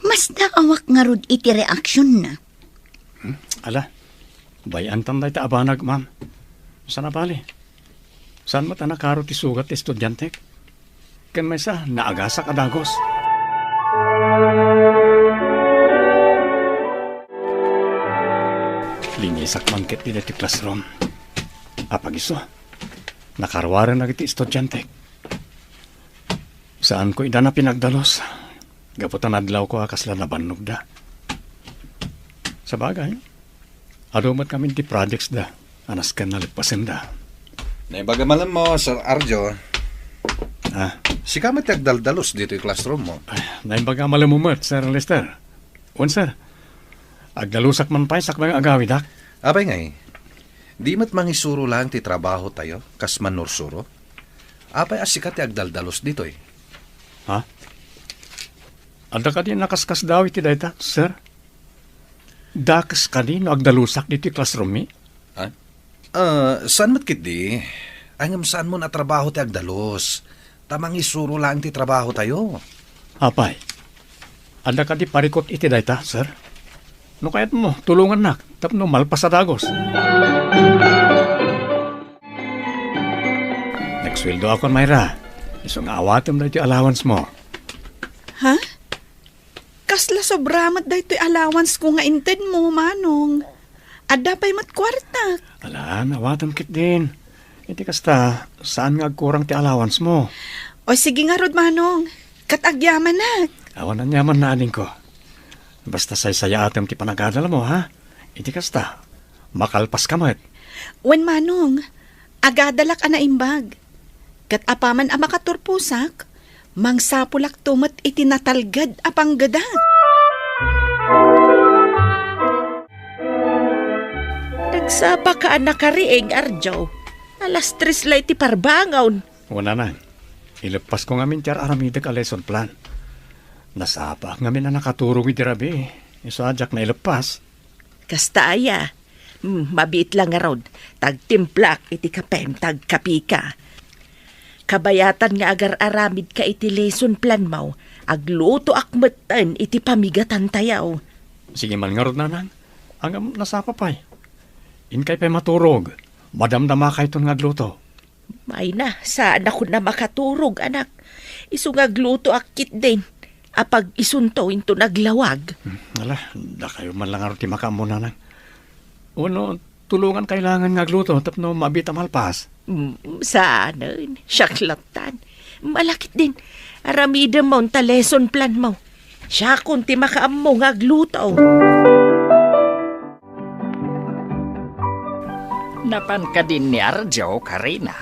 Masdaawak ngarud iti reaksionna. Hmm? Ala, bay-antan dayta a banag, ma'am. Sana bali. Saan met a nakaro ti sugat ti estudiantek? Ken maysa, naagasak a dagus. Linisak man ketdi daytoy classroom. Apagiso, nakaruaren dagiti estudiantek. Saanko ida a pinagdalus. Gapu ta nadlawko a kasla nabannogda. Sabagay, adu met ngamin ti projects da a nasken a leppasenda. Naibaga malemmo, Sir Arjo. Ah. Sika met ti agdaldalus ditoy classroom mo. Ay, naibaga malemmo met, Sir Lester. Wen, sir. Agdalusak man pay sakbay nga agawidak. Apay ngay, di met mangisuro laeng ti trabahotayo kas mannursuro? Apay a sika ti agdaldalus ditoy? Ha? Adda kadi nakaskasdaaw iti dayta, sir? Dakes kadi no agdalusak ditoy classroom mi? Ha? Ah, saan met ketdi? Ay, ngem saanmon a trabaho ti agdalus, ta mangisuro laeng ti trabahotayo. Apay, adda kadi parikut iti dayta, sir? No kayatmo, tulongannak tapno malpas a dagus. Nagsueldoakon, Myra. Isu nga awatem daytoy allowance mo. Ha? Kasla sobra met daytoy allowance ko nga intedmo, Manong. Adda pay met kuartak. Alan, awatem ketdin. Iti kasta, saan nga agkurang ti allowance mo? O, sige ngarud, Manong. Ket agyamanak. Awan aniaman, adingko. Basta saysayaatem ti panagadalmo, ha? Iti kasta, makalpaska met. Wen, Manong, agadalak a naimbag. Ket apaman a makaturposak, mangsapulakto met iti natalged a panggedak. Nagsapaka a nakariing, Arjo. Alas tres la iti parbangon. Wen, Nanang, ileppasko ngamin ti ar-aramidek a lesson plan. Nasapaak ngamin a nakaturog idi rabii, isu a diak naileppas. Kasta aya. Hmm, mabiit la ngarud, ta agtimplak iti kapem ta agkapika. Kabayatan nga agar-aramidka iti lesson planmo, aglutoak metten iti pamigatantayo. Sige man ngarud, Nanang. Ngem nasapa pay. Inkay pay maturog. Madamdamakayton nga agluto. Ay na, saanakon a makaturog, anak. Isu nga aglutoak ketdin. Apag-isunto inton aglawag. Hmm, ala, dakayo man la ngarud ti makaammo, Nanang. Wenno, tulongan kailangan nga agluto tapno mabiit a malpas. Hmm, saanen, siak lattan. Ala ketdin, aramidem ta lesson plan mo. Siakon ti makaammo nga agluto. Napan kadin ni Arjo, Karina?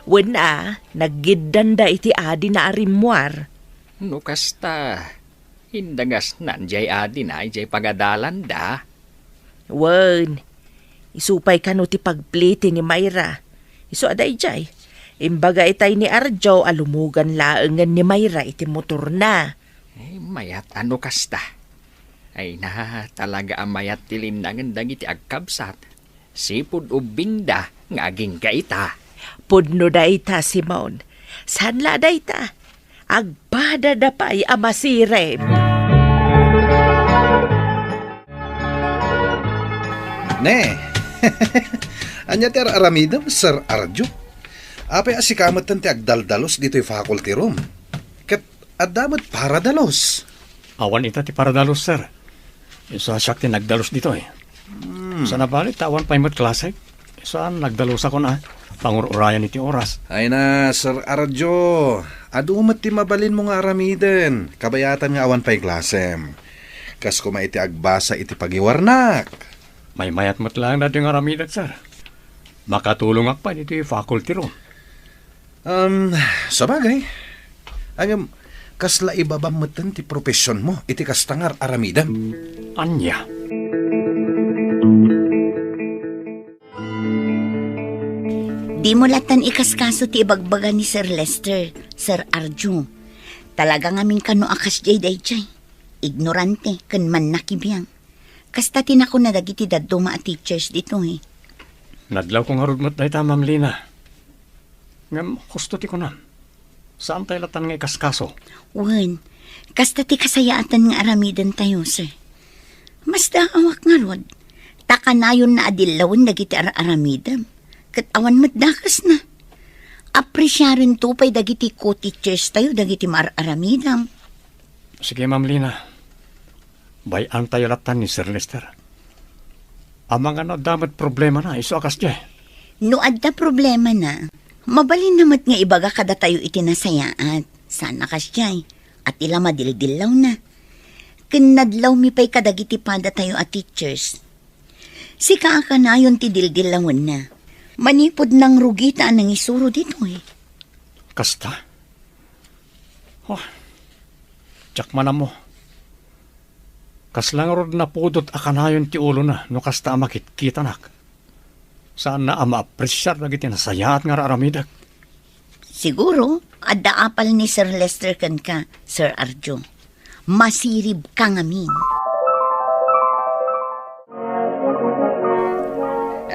Wen a, naggiddanda iti adina a rimmuar. No kasta, indagasnan diay adina idiay pagadalanda. Wen, isu pay kano ti pagpliti ni Myra. Isu a daydiay, imbaga itay ni Arjo a lumugan laengen ni Myra iti motorna. Ay, mayat a no kasta. Ay na, talaga a mayat ti linnangen dagiti agkabsat. Sipud ubbingda nga agingga ita. Pudno dayta, Simon. Saan la dayta? Agpadada pay a masirib. Ne. Ania ti ar-aramidem, Sir Arjo? Apay a sika metten ti agdaldalus ditoy faculty room? Ket adda met paradalus. Awan ita ti paradalus, sir. Isu a siak ti nagdalus ditoy. Hmm. Sana bali, ta awan pay met klase. Isu a nagdalusakon a pangur-urayan iti oras. Ay na, Sir Arjo, adu met ti mabalinmo nga aramiden. Kabayatan nga awan pay klasem. Kas koma iti agbasa iti pagiwarnak. Maymayat met laeng daytoy nga aramidek, sir. Makatulongak pay ditoy faculty room. Um, sabagay. Ngem, kasla ibabam metten ti professionmo iti kasta nga ar-aramidem. Ania? Dimo lattan ikaskaso ti ibagbaga ni Sir Lester, Sir Arjo. Talaga ngamin kano a kasdiay daydiay. Ignorante ken mannakibiang. Kasta ti nakuna dagiti dadduma a teachers ditoy. Nadlawko ngarud met dayta, Ma'am Lina. Ngem husto ti kunam. Saantay lattan nga ikaskaso. Wen, kasta ti kasayaatan nga aramidentayo, sir. Masdaawak ngarud, ta kanayon na a dillawen dagiti ar-aramidem, ket awan met dakesna. Apresiarento pay dagiti co-teachers tayo dagiti maar-aramidem. Sige, Ma'am Lina. Bay-antayo lattan ni Sir Lester. Amangan no adda met problemana, isu a kasdiay. No adda problemana, mabalinna met nga ibaga kadatayo iti nasayaat. Saan a kasdiay, a ti la madildillawna. Ken nadlawmi pay kadagiti padatayo a teachers. Sika a kanayon ti dildillawenna. Manipud nangrugita a nangisuro ditoy. Kasta? Oh, diak man ammo. Kasla ngarud napudot a kanayon ti ulona no kasta a makitkitanak. Saanna a maapresiar dagiti nasayaat nga ar-aramidek. Siguro, adda apal ni Sir Lester kenka, Sir Arjo. Masiribka ngamin.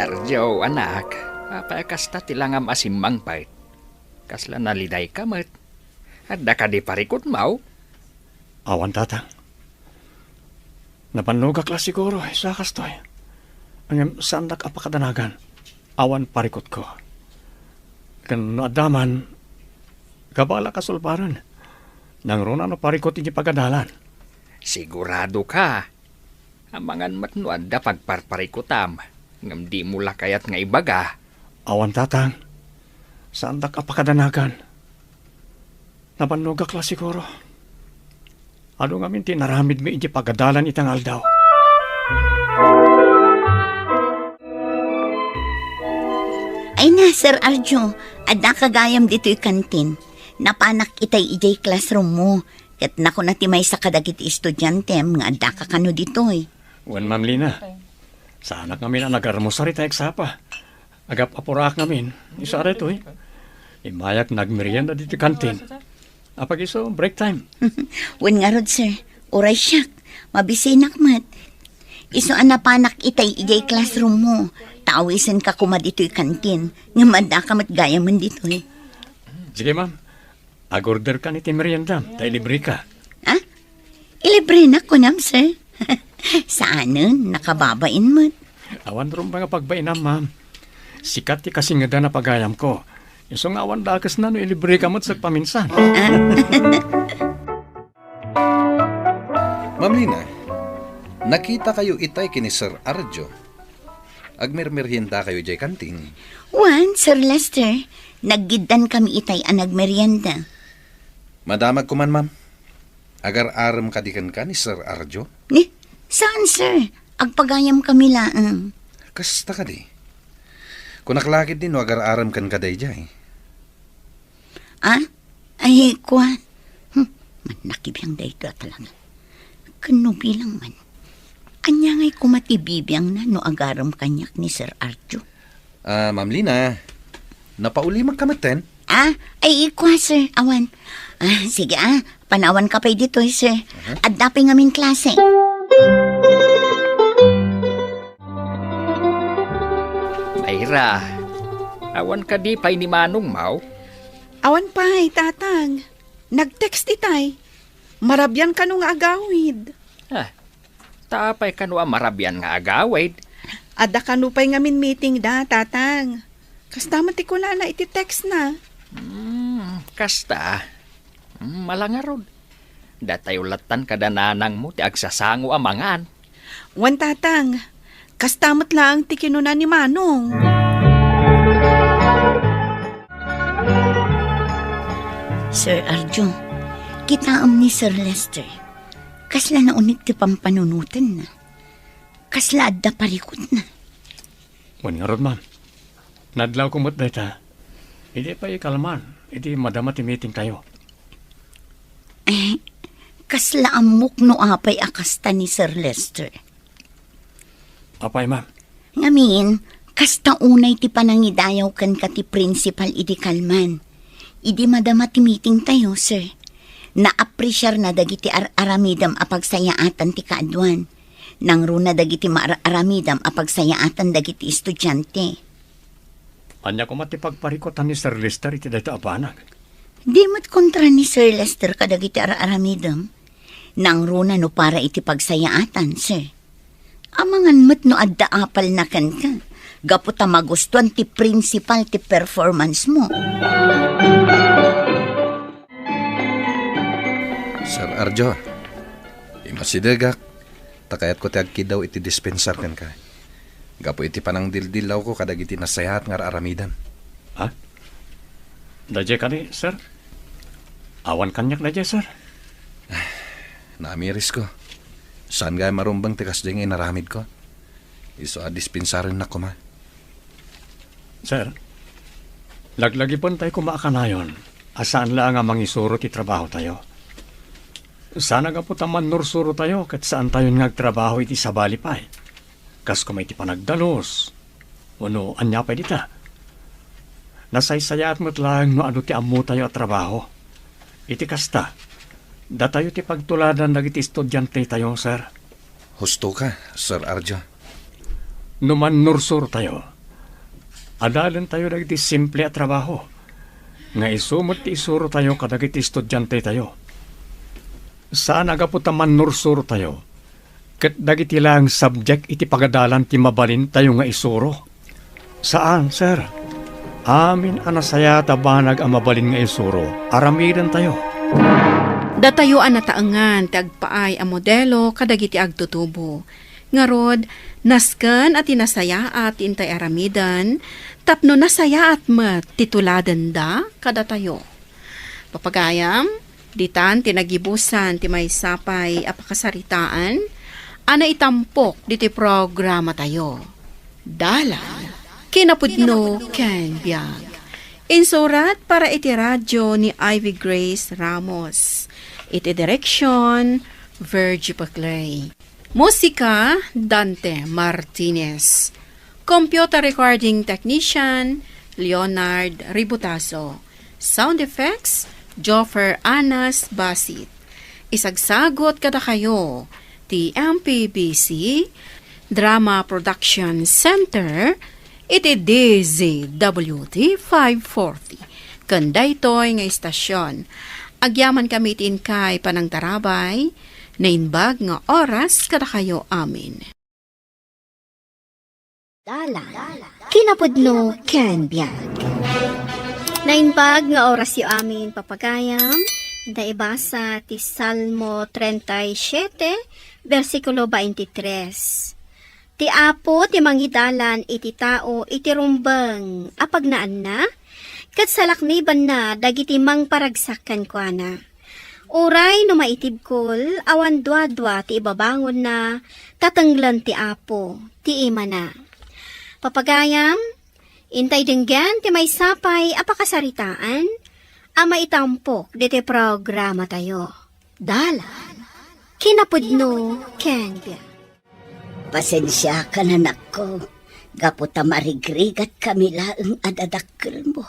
Arjo, anak, apay a kasta ti langam a simmangpet? Kasla nalidayka met. Adda kadi parikutmo? Awan, Tatang. Napannogak la siguro, isu a kastoy. Ngem saandak a pakadanagan. Awan parikutko. Ken no adda man, kabalak a sulbaren. Nangruna no parikut iti pagadalan. Sigurado ka? Amangan met no adda pagparparikutam, ngem dimo la kayat nga ibaga. Awan, Tatang. Saandak a pakadanagan. Napannogak la siguro. Adu ngamin ti inaramidmi iti pagadalan ita nga aldaw. Ay na, Sir Arjo, addaka gayam ditoy kantin. Napanak itay idiay classroom mo. Ket nakuna ti maysa kadagiti estudiantem nga addaka kano ditoy. Wen, Ma'am Lina. Saanak ngamin a nagarmusar ita eksapa. Agap-apuraak ngamin. Isu a daytoy. Immayak nagmerienda ditoy kantin. Apag-isu, break time. Wen ngarud, sir. Uray siak. Mabisinak met. Isu a napanak itay idiay classroom mo. Taawisenka koma ditoy kantin. Ngem addaka met gayamen ditoy. Sige, ma'am. Agorderkan iti meriendam, ta ilibreka. Ah? Ilibrenak kunam, sir? Saanen, nakababain met. Awan rumbeng a pagbainam, ma'am. Sika ti kasingedan a pagayamko. Isu nga awan dakesna no ilibreka met sagpaminsan. Ah? Ma'am Lina, nakitakayo itay ken ni Sir Arjo. Agmermeriendakayo idiay kantin? Wen, Sir Lester, naggiddankami itay a nagmerienda. Madamagko man, ma'am. Agar-arem kadi kenka ni Sir Arjo? Ni, saan, sir? Agpagayamkami laeng. Kasta kadi. Kunak la ketdi no agar-arem kenka daydiay. Ah? Ay, kuan. Hmm, mannakibiang daytoy a talaga. Ken no bilang man. Ania ngay koma ti bibiangna no agarem kaniak ni Sir Arjo? Ah, Ma'am Lina, napaulimek ka metten? Ah, ay, ikua, sir. Awan. Ah, sige, ah. Panawanka pay ditoy, sir. Aha. Adda pay ngamin klase. Mayra, awan kadi pay ni Manong Mau? Awan pay, Tatang. Nag-text itay. Marabian kano nga agawid. Ah, ta apay kano a marabian nga agawid? Adda kano pay ngamin meeting da, Tatang. Kasta met ti kunana iti text na. Hmm, kasta. Hmm, malangarod. Datayo lattan kada nanangmo ti agsasango a mangan. Wen, Tatang, kasta met laeng ti kinuna ni Manong. Sir Arjo, kitaem ni Sir Lester. Kasla nauneg ti pampanunotenna. Kasla adda parikutna. Wen ngarud, ma'am. Nadlawko met dayta. Idi pay ikalman, idi madama ti meetingtayo. Eh, kasla ammok no apay a kasta ni Sir Lester. Apay, ma'am? Ngamin, kasta unay ti panangidayaw kenka ti principal idi kalman. Idi madama ti meetingtayo, sir. Naapresiarna dagiti ar-aramidem a pagsayaatan ti kaaduan. Nangruna dagiti maar-aramidem a pagsayaatan dagiti estudiante. Ania koma ti pagparikutan ni Sir Lester iti dayta a banag? Di met kontra ni Sir Lester kadagiti ar-aramidem. Nangruna no para iti pagsayaatan, sir. Amangan met no adda apalna kenka, gapu ta magustuan ti principal ti performance mo. Sir Arjo, imasidegak, ta kayatko ti agkiddaw iti dispensar kenka. Gapu iti panangdildillawko kadagiti nasayaat nga ar-aramidem. Ha? Daydiay kadi, sir? Awan kaniak daydiay, sir. Namirisko. Saan gayam marumbeng ti kasdiay nga inaramidko? Isu a dispensarennak koma. Sir, laglagipentayo koma a kanayon a saan laeng a mangisuro ti trabahotayo. Saan a gapu ta mannursurotayo ket saantayon nga agtrabaho iti sabali pay. Kas koma iti panagdalus, wenno ania pay dita. Nasaysayaat met laeng no adu ti ammotayo a trabaho. Iti kasta, datayo ti pagtuladan dagiti estudiantetayo, sir. Husto ka, Sir Arjo. No mannursurotayo, adalentayo dagiti simple a trabaho nga isu met ti isurotayo kadagiti estudiantetayo. Saan a gapu ta mannursurotayo, ket dagiti laeng subject iti pagadalan ti mabalintayo nga isuro. Saan, sir. Amin a nasayaat a banag a mabalin nga isuro, aramidentayo. Datayo a nataengan ti agpaay a modelo kadagiti agtutubo. Ngarud, nasken a ti nasayaat ti intay aramiden, tapno nasayaat met ti tuladenda kadatayo. Papagayam, ditan ti nagibusan ti maysa pay a pakasaritaan a naitampok ditoy programatayo. Dalan, kinapudno ken biag. Insurat para iti radio ni Ivy Grace Ramos. Iti direksyon, Virgie Paclay. Musika, Dante Martinez. Computer recording technician, Leonard Ributazo. Sound effects, Joffer Anas Basit. Isagsagut kadakayo ti M P B C Drama Production Center iti D Z W T five forty. Ken daytoy nga istasyon, agyamankami iti inkay panangtarabay, naimbag nga oras kadakayo amin. Dalan, kinapudno ken biag. Naimbag nga orasyo amin, papagayam, naibasa ti Salmo treinta y siete, bersikulo veintitrés. Ti Apo ti mangidalan iti tao iti rumbeng a pagnaanna, ket salaknibanna dagiti mangparagsak kenkuana. Uray no maitibkol, awan duadua ti ibabangonna, ta tenglen ti Apo ti imana. Papagayam, intay denggen ti maysa pay a pakasaritaan a maitampok ditoy programatayo. Dalan, kinapudno ken biag. Pasensiakan, anakko, gapu ta marigrigatkami laeng a dadakkelmo.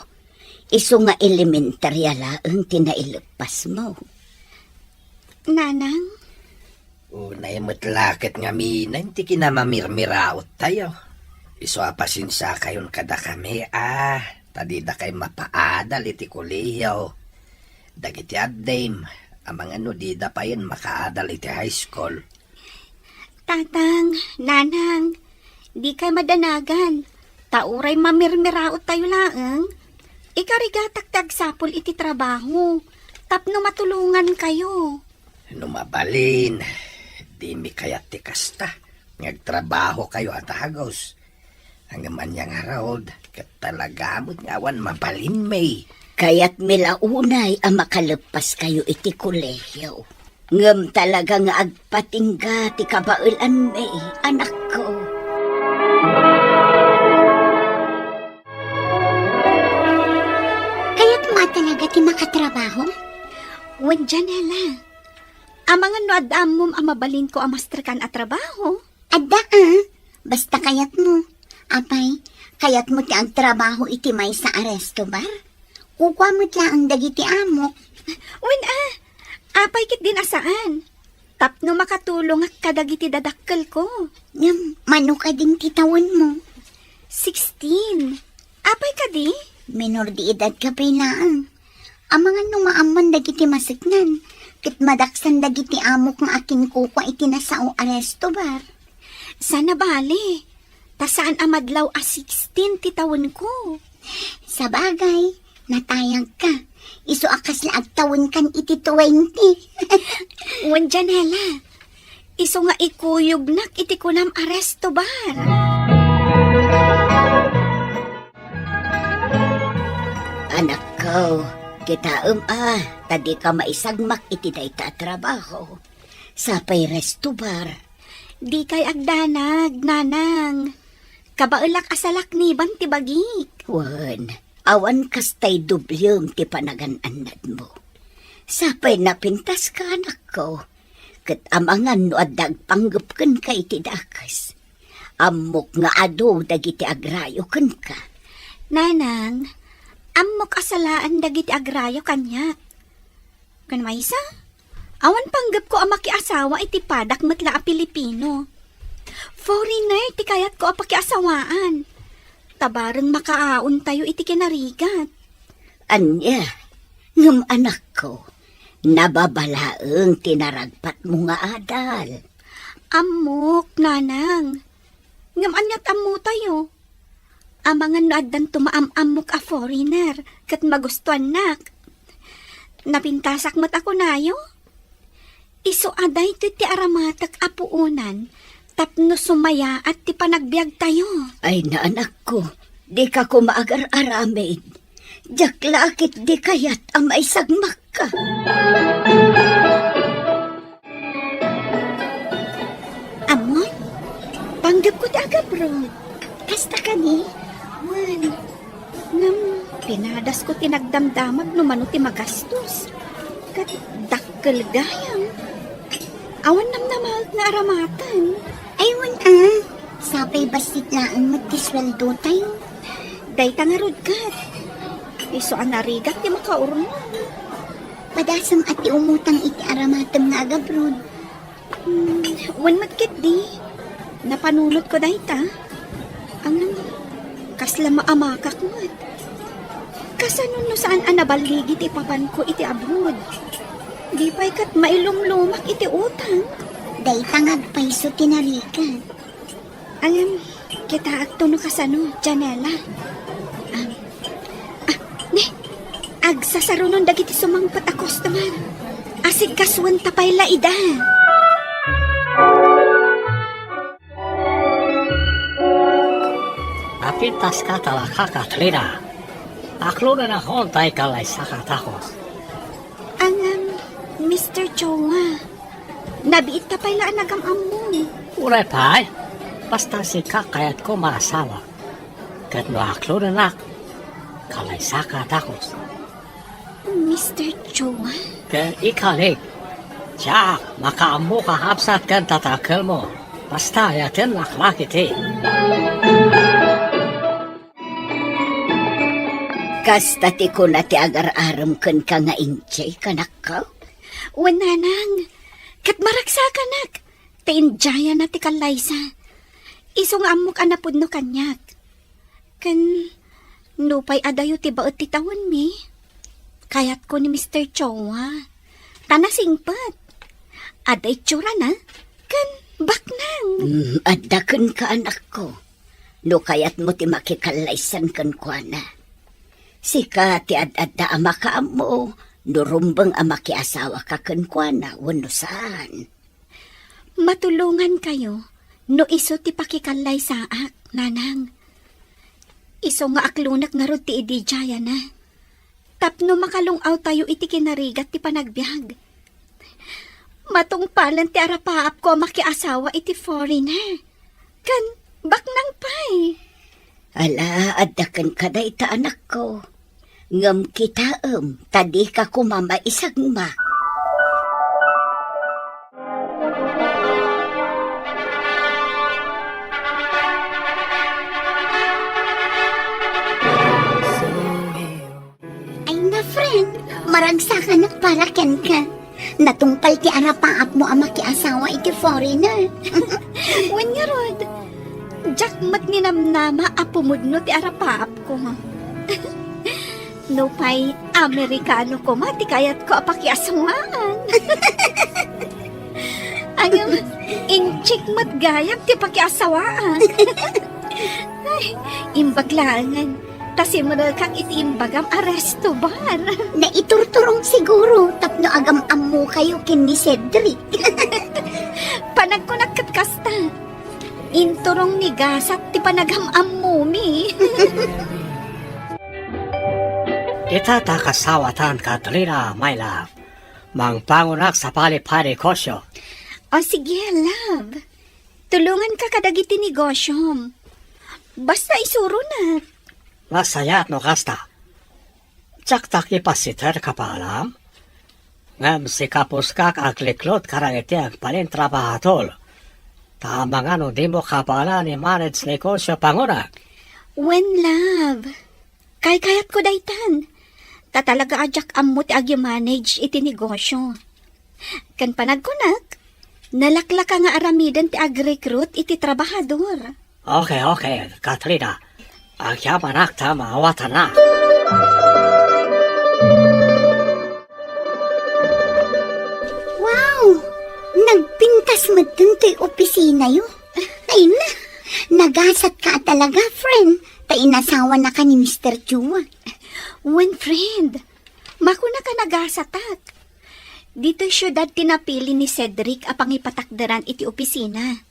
Isu nga elementaria laeng ti naileppasmo. Nanang? Unay met la ket ngamin ti kinamamirmiraottayo. Isu a pasensiakayon kadakami a ta didakay mapaadal iti kolehiyo. Dagiti addim, amangan no dida payen makaadal iti high school. Tatang, Nanang, dikay madanagan, ta uray mamirmiraottayo laeng, ikarigatak ti agsapul iti trabaho tapno matulongankayo. No mabalin, dimi kayat ti kasta. nga agtrabahokayo a dagus. Ngem ania ngarud, ket talaga met nga awan mabalinmi. Kayatmi la unay a makaleppaskayo iti kolehio. Ngem talaga nga agpatingga ti kabaelanmi, anakko. Kayatmo a talaga ti makatrabaho? Wen, Janela. Amangan no adda ammom a mabalinko a masterkan a trabaho? Adda, a. Basta kayatmo. Apay, kayatmo ti agtrabaho iti maysa a resto bar? Kukua met laeng dagiti amok. Wen, a. Apay ketdin a saan? Tapno makatulongak kadagiti dadakkelko. Ngem, mano kadin ti tawenmo? Sixteen. Apay kadi? Minor de edad ka pay laeng. Amangan no maammoan dagiti maseknan, ket madaksan dagiti amok nga akinkukua iti nasao a resto bar. Saan a bale, ta saan a madlaw a sixteen ti tawenko. Sabagay, natayagka. Isu a kasla agtawenkan iti twenty. Wen, Janela, isu nga ikuyognak iti kunam a resto bar. Anakko, kitaem a, ta dika maisagmak iti dayta a trabaho. Sapay resto bar. Dikay agdanag, nanang. Kabaelak a salakniban ti bagik. Wen, awan kastay doblem ti panagan-annadmo. Sapay napintaska, anakko. Ket amangan no adda agpanggep kenka iti dakes. Ammok nga adu dagiti agrayo kenka. Nanang, ammok a salaen dagiti agrayo kaniak. Ken maysa, awan panggepko a makiasawa iti padak met la a Pilipino. Foreigner ti kayatko a pakiasawaan. Ta bareng makaaontayo iti kinarigat. Ania? Ngem anakko, nababa laeng ti naragpatmo nga adal. Ammok, nanang. Ngem ania't ammotayo? Amangan no addanto maam-ammok a foreigner ket magustuannak. Napintasak met a kunayo? Isu a daytoy ti aramatek a puonan tapno sumayaat ti panagbiagtayo. Ay, naanakko, dika koma agar-aramid. Diak la ketdi kayat a maisagmakka. Ammon, panggepko ti agabrod. Kasta kani? Wen. Ngem, pinadasko ti nagdamdamag no mano ti magastos. Ket dakkel gayam. Awan namnamaek nga aramaten. Ay, wen a. Sapay bassit laeng met ti sueldotayo. Dayta ngarud ket. Isu a narigat ti makaurnong. Padasem a ti umutang iti aramatem nga agabrod. Hmm, wen met ketdi. Napanunotko dayta. Ang kasla maamakak met. Kasano no saan a naballigi ti papanko iti abroad? Di pay ket mailumlumak iti utang. Dayta nga agpayso ti narigat. Ngem, kitaakto no kasano, Janela. Am, ah, ne, agsasarunon dagiti sumangpet a customer. Asikasuenta pay la ida. Napintaska talaga, Katrina. Aklonenakon ti kalaysaka a dagus. Ngem, Mister Choa, nabiitta pay la a nagam-ammom. Uray pay, basta sika kayatko maasawa. Ket no aklonenak, kalaysaka a dagus. Mister Choa? Ket ikalik, diak makaammo a kabsat ken dadakkelmo. Basta ayatennak la ketdi. Kasta ti kuna ti agar-arem kenka nga injay, kanakko? Wen, nanang, ket maragsakanak ta injayana ti kallaysa. Isu nga ammok a napudno kaniak. Ken nupay adayo ti baet ti tawenmi, kayatko ni Mister Choa. Ta nasingpet. Adda itsurana ken baknang. Mm, adda kenka, anakko. No kayatmo ti makikallaysan kenkuana. Sika ti ad-adda a makaammo no rumbeng a makiasawaka kenkuana wenno saan. Matulongankayo No isu ti pakikallaysaak, nanang, isu nga aklonek ngarud ti idi dayana. Tapno makalung-awtayo iti kinarigat ti panagbiag. Matungpalen ti arapaapko a makiasawa iti foreigner. Ken baknang pay. Ala, adda kenka dayta, anakko. Ngem kitaem, ta dika koma maisagma. Ay na, friend, maragsakanak para kenka. Natungpal ti arapaapmo a makiasawa iti foreigner. Wen ngarud, diak met ninamnama a pumudno ti arapaapko. Nupay Amerikano koma ti kayatko a pakiasawaan. Ngem, inchik met gayam ti pakiasawaan. Ay, imbag laengen. Ta simrekak iti imbagam a resto bar. Naiturturong siguro tapno agam-ammokayo ken ni Cedric. Panagkunak ket kasta. Inturong ni gasat ti panagam-ammomi. Ita ta kasawatan, Katrina, my love. Mangpangunak sa pali pay negosyo. O sige, love. Tulonganka kadagiti negosyom. Basta isuronak. Nasayaat no kasta. Diakto ipasiter, kapalam. Ngem sikapuskak agrekrut kadagiti agbalin trabahador. Ta amangan no dimo kabaelan i-manage negosyo pangunak. Wen, love. Kaykayatko daytan. Ta talaga a diak ammo ti agi-manage iti negosyo. Ken panagkunak, nalaklaka nga aramiden ti agrekrut iti trabahador. Okay, okay, Katrina. Agyamanak ta maawatanna. Wow! Nagpintas metten toy opisinayo. Ay na, nagasatka a talaga, friend. Ta inasawanaka ni Mister Chua. Wen, friend, makunak a nagasatak. Ditoy siudad ti napili ni Cedric a pangipatakderan iti opisina.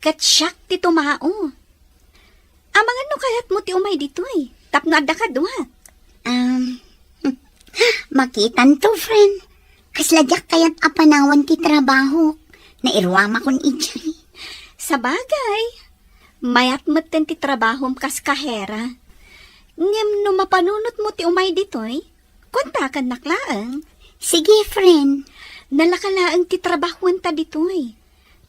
Ket siak ti tumao. Amangan no kayatmo ti umay ditoy, tapno adda kaduak. Um, makitanto, friend. Kasla diak kayat a panawan ti trabaho. Nairuamakon idiay. Sabagay, mayat metten ti trabahom kas kahera. Ngem no mapanunotmo ti umay ditoy, kuentakannak laeng. Sige, friend. Nalaka laeng ti trabahuenta ditoy.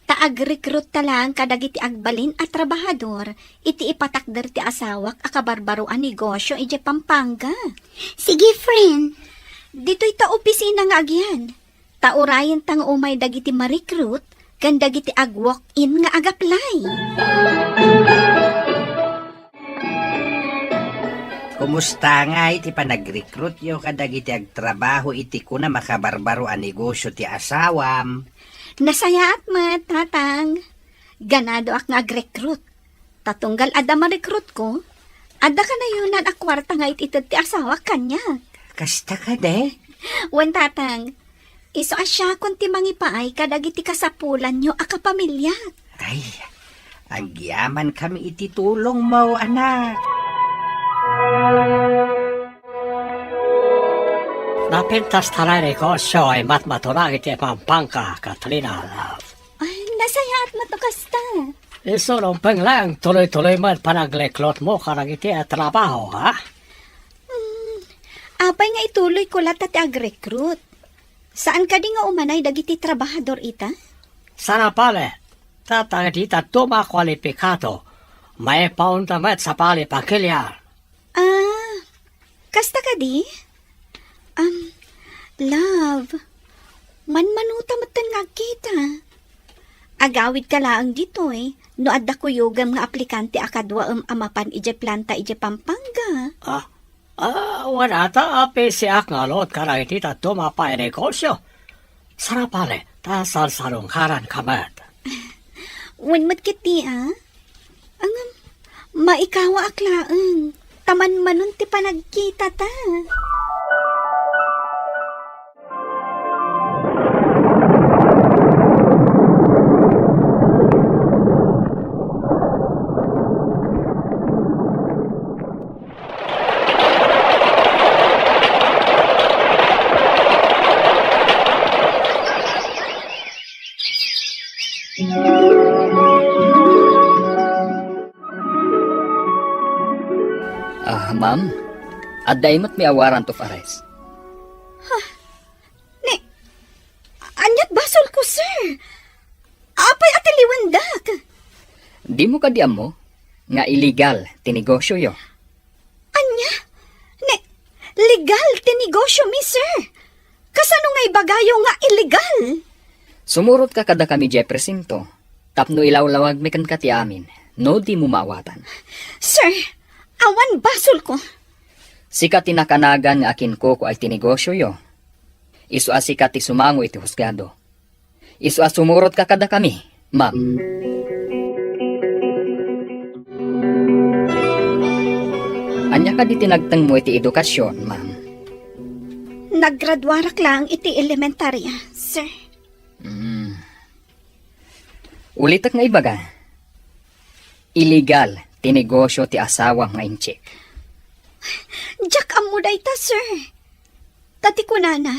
Ta agrekrutta laeng kadagiti agbalin a trabahador iti ipatakder ti asawak a kabarbaro a negosyo idiay Pampanga. Sige, friend. Ditoy ta opisina nga agian. Ta urayenta nga umay dagiti ma-recruit ken dagiti ag-walk-in nga ag-apply. Kumusta ngay ti panagrekrutyo kadagiti agtrabaho iti kunam a kabarbaro a negosyo ti asawam? Nasayaat met, Tatang. Ganadoak nga agrekrut. Ta tunggal adda ma-recruitko, adda kanayonan a kuarta nga it-ited ti asawak kaniak. Kasta kadi? Wen, Tatang. Isu a siakon ti mangipaay kadagiti kasapulanyo a kapamiliak. Ay, agyamankami iti tulongmo, anak. Napintas ta lay negosyo a imatmatunak iti Pampanga, Katrina, love. Ay, nasayaat met no kasta. Isu rumbeng laeng, tuloy-tuloy met panagrekrutmo kadagiti a trabaho, ha? Hmm, apay nga ituloyko latta ti agrekrut? Saan kadi nga umanay dagiti trabahador ita? Sana pale, ta dagiti dadduma a kualipikado, maipaunta met sa pali pakilian. Ah, kasta kadi? Um, love, manmanuta metten nga agkita. Agawidka laeng ditoy no adda kuyogem nga aplikante a kaduaem a mapan idiay planta idiay Pampanga. Ah, ah, wen ata a pisiak nga alot kadagiti dadduma a painegosyo. Sarapale, ta salsalungkaranka met. Wen met ketdi, a? Ngem, maikawaak laeng, ta manmanon ti panagkitata. Ah, ma'am, adda met mi a warrant of arrest. Ni, ania't basolko, sir? Apay a ti liwendak? Dimo kadi ammo nga illegal ti negosioyo? Ania? Ni, legal ti negosiomi, sir. Kasano nga ibagayo nga illegal? Sumurotka kadakami idiay presinto tapno ilawlawagmi kenka ti amin no dimo maawatan. Sir, awan basolko. Sika ti nakanagan nga akinkukua iti negosioyo. Isu a sika ti sumango iti husgado. Isu a sumurotka kadakami, ma'am. Ania kadi ti nagtengmo iti edukasyon, ma'am? Naggraduarak laeng iti elementarya, sir. Mm. Ulitek nga ibaga, illegal ti negosyo ti asawam nga Intsik. Diak ammo dayta, sir. Ta ti kunana,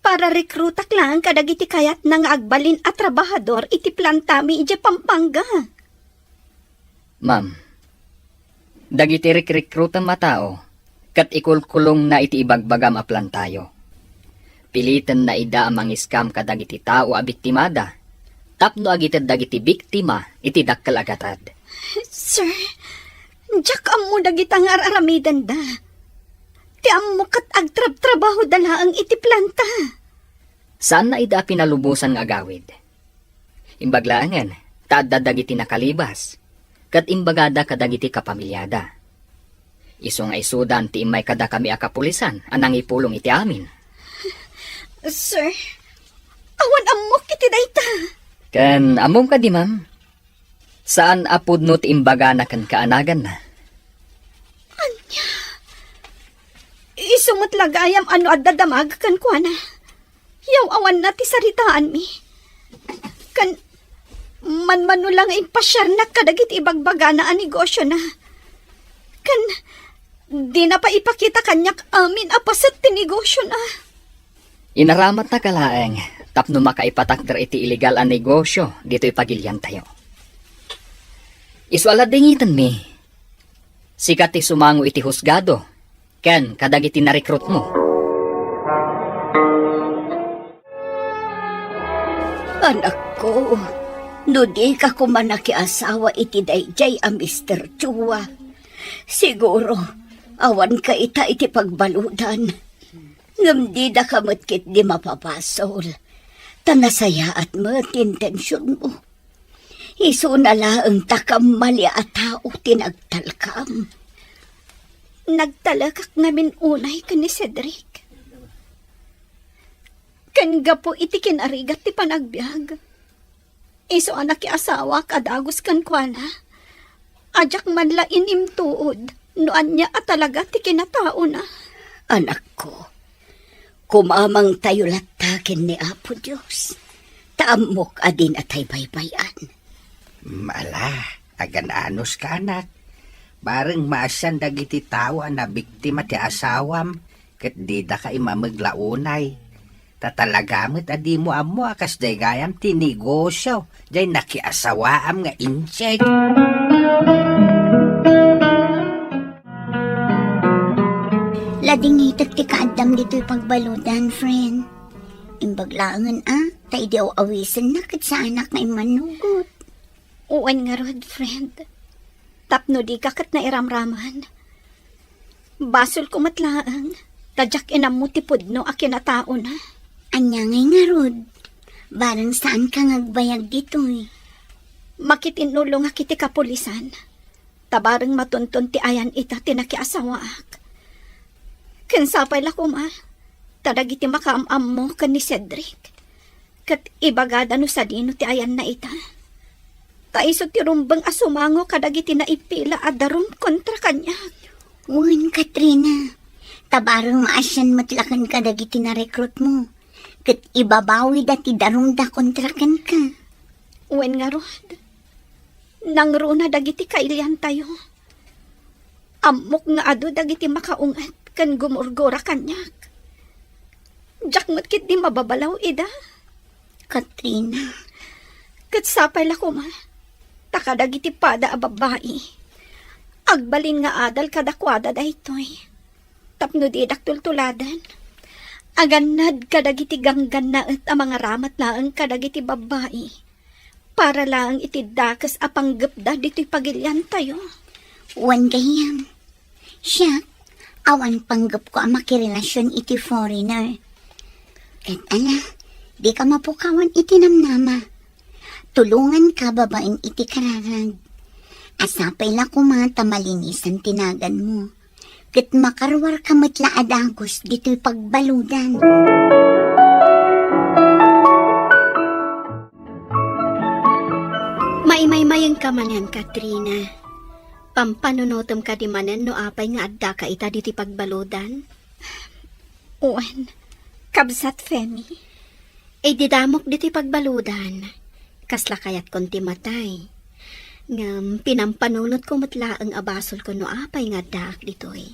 para rekrutak laeng kadagiti kayatna nga agbalin a trabahador iti plantami idiay Pampanga. Ma'am, dagiti rekrekrutem a tao ket ikulkulongna iti ibagbagam a plantayo. Pilitenna ida a mangiskam kadagiti tao a biktimada tapno agited dagiti biktima iti dakkel a gatad. Sir, diak ammo dagita nga ar-aramidenda. Ti ammok ket agtrabtrabahoda laeng iti planta. Saanna ida a pinalubosan nga agawid. Imbag laengen ta adda dagiti nakalibas, ket imbagada kadagiti kapamiliada. Isu nga isudan ti immay kadakami a kapulisan a nangipulong iti amin. Sir, awan ammok iti dayta. Ken ammom kadi, ma'am? Saan a pudno ti imbagana kenka a naganna. Ania? Isu met la gayam a no adda damag kenkuana, yaw-awanna ti saritaanmi. Ken manmano la nga impasiarnak kadagiti ibagbagana a negosiona. Ken dina pay ipakita kaniak amin a paset ti negosiona. Inaramatnaka laeng tapno makaipatakder iti illegal a negosio ditoy pagiliantayo. Isu a ladingitenmi, sika ti sumango iti husgado ken kadagiti narekrutmo. Anakko, no dika koma nakiasawa iti daydiay a Mister Chua, siguro, awanka ita iti pagbaludan. Ngem didaka met ketdi mapabasol, ta nasayaat met ti intensionmo. Isuna laeng ta kammali a tao ti nagtalkam. Nagtalekak ngamin unay ken ni Cedric. Ken gapu iti kinarigat ti panagbiag, isu a nakiasawak a dagus kenkuana, a diak man la inimtuod no ania a talaga ti kinataona. Anakko, kumamangtayo latta ken ni Apo Dios, ta ammok a dinatay baybay-an. Ala, agan-anos ka, anak. Bareng maasian dagiti tao a nabiktima ti asawam, ket didaka imameg la unay. Ta talaga met a dimo ammo a kasdiay gayam ti negosio jay nakiasawaam nga Intsik. Ladingitek ti kaaddam ditoy pagbaludan, friend. Imbag laengen a, ta idi aw-awisenna ket saanak nga immanugot. Wen ngarud, friend. Tapno dika ket nairamraman. Basolko met laeng, ta diak inammo ti pudno a kinataona. Ania ngay ngarud? Bareng saanka nga agbayag ditoy. Makitinulongak iti kapulisan, ta bareng matunton ti ayan ita ti nakiasawaak. Ken sapay la koma, ta dagiti makaam-ammo ken ni Cedric, ket ibagada no sadino ti ayanna ita. Ta isu ti rumbeng a sumango kadagiti naipila a darum kontra kaniak. Wen, Katrina, ta bareng maasian met la kenka dagiti narekrutmo, ket ibabawida ti darumda kontra kenka. Wen ngarud, nangruna dagiti kailiantayo. Ammok nga adu dagiti makaunget ken gumurgura kaniak. Diak met ketdi mababalaw ida. Katrina, Ket sapay la koma, ta kadagiti pada a babbai, agbalin nga adal kadakuada daytoy. Tapno didak tultuladen, agannad kadagiti ganggannaet a mangaramat laeng kadagiti babbai, para laeng iti dakes a panggepda ditoy pagiliantayo. Wen gayam. Siak, awan panggepko a makirelasion iti foreigner. Ket ala, dika mapukawan iti namnama. Tulonganka babaen iti kararag. A sapay la koma ta malinisan ti naganmo. Ket makaruarka met la a dagus ditoy pagbaludan. Maimaymayenka manen, Katrina. Pampanunotem kadi manen no apay nga addaka ita ditoy pagbaludan? Wen, kabsat Femi. Idi damok ditoy pagbaludan, kasla kayatkon ti matay. Ngem pinampanunotko met laeng a basolko no apay nga addaak ditoy.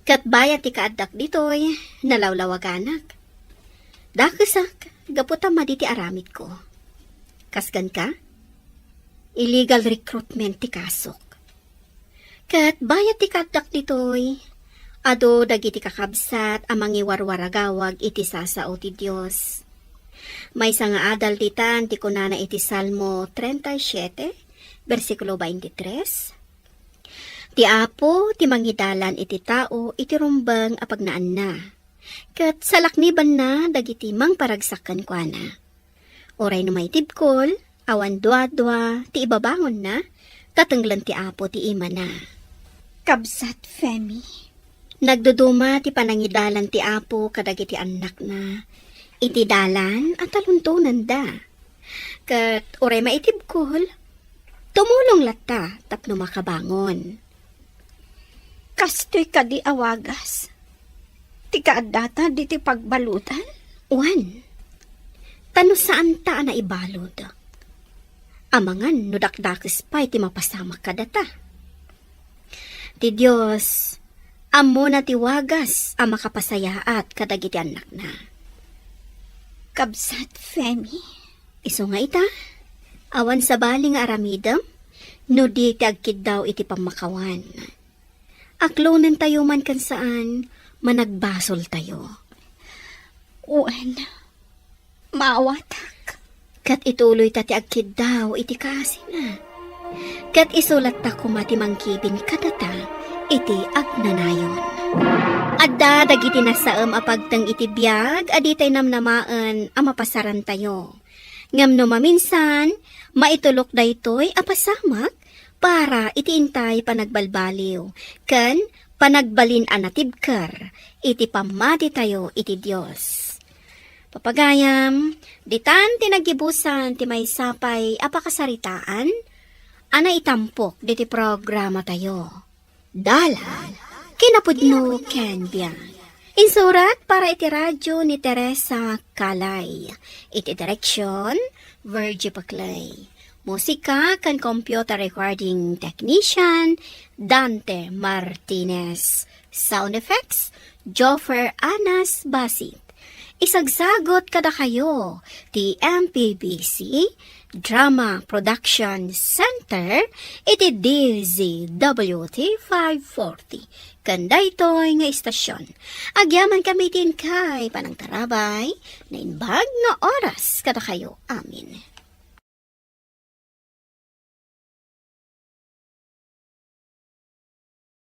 Ket bayat ti kaaddak ditoy, nalawlawaganak. Dakesak gapu ta madi ti aramidko. Kas kenka, illegal recruitment ti kasok. Ket bayat ti kaaddak ditoy, adu dagiti kakabsat a mangiwarwaragawag iti sasao ti Dios. Maysa nga adal ditan ti kunana iti Salmo treinta y siete, bersikulo veintitrés, "Ti Apo ti mangidalan iti tao iti rumbeng a pagnaanna, ket salaknibanna dagiti mangparagsak kenkuana. Uray no maitibkol, awan duadua ti ibabangonna, ta tenglen ti Apo ti imana." Kabsat Femi. Nagduduma ti panangidalan ti Apo kadagiti annakna iti dalan a taluntonanda. Ket uray maitibkol, tumulong latta tapno makabangon. Kastoy kadi a wagas ti kaaddata ditoy pagbaludan? Wen, ta no saanta a naibalud, amangan no dakdakes pay ti mapasamak kadata. Ti Dios, ammona ti wagas a makapasayaat kadagiti annakna. Kabsat Femi. Isu nga ita, awan sabali nga aramidem no di ti agkiddaw iti pammakawan. Aklonentayo man ken saan, managbasoltayo. Wen, maawatak. Ket ituloyta ti agkiddaw iti kaasina. Ket isu latta koma ti mangkibin kadata iti agnanayon. Adda dagiti nasaem a pagteng iti biag a ditay namnamaen a mapasarantayo. Ngem no maminsan, maitulok daytoy a pasamak para iti intay panagbalbaliw ken panagbalin a natibker iti pammatitayo iti Dios. Papagayam, ditan ti naggibusan ti maysa pay a pakasaritaan a naitampok diti programatayo. Dalan, kinapudno ken biag. Insurat para iti radyo ni Teresa Calay. Iti direksyon, Virgie Paclay. Musika ken computer recording technician, Dante Martinez. Sound effects, Joffer Anas Basit. Isagsagut kadakayo ti M P B C Drama Production Center iti D Z W T five forty ken daytoy nga istasyon. Agyamankami iti inkay panangtarabay, naimbag nga oras kadakayo amin.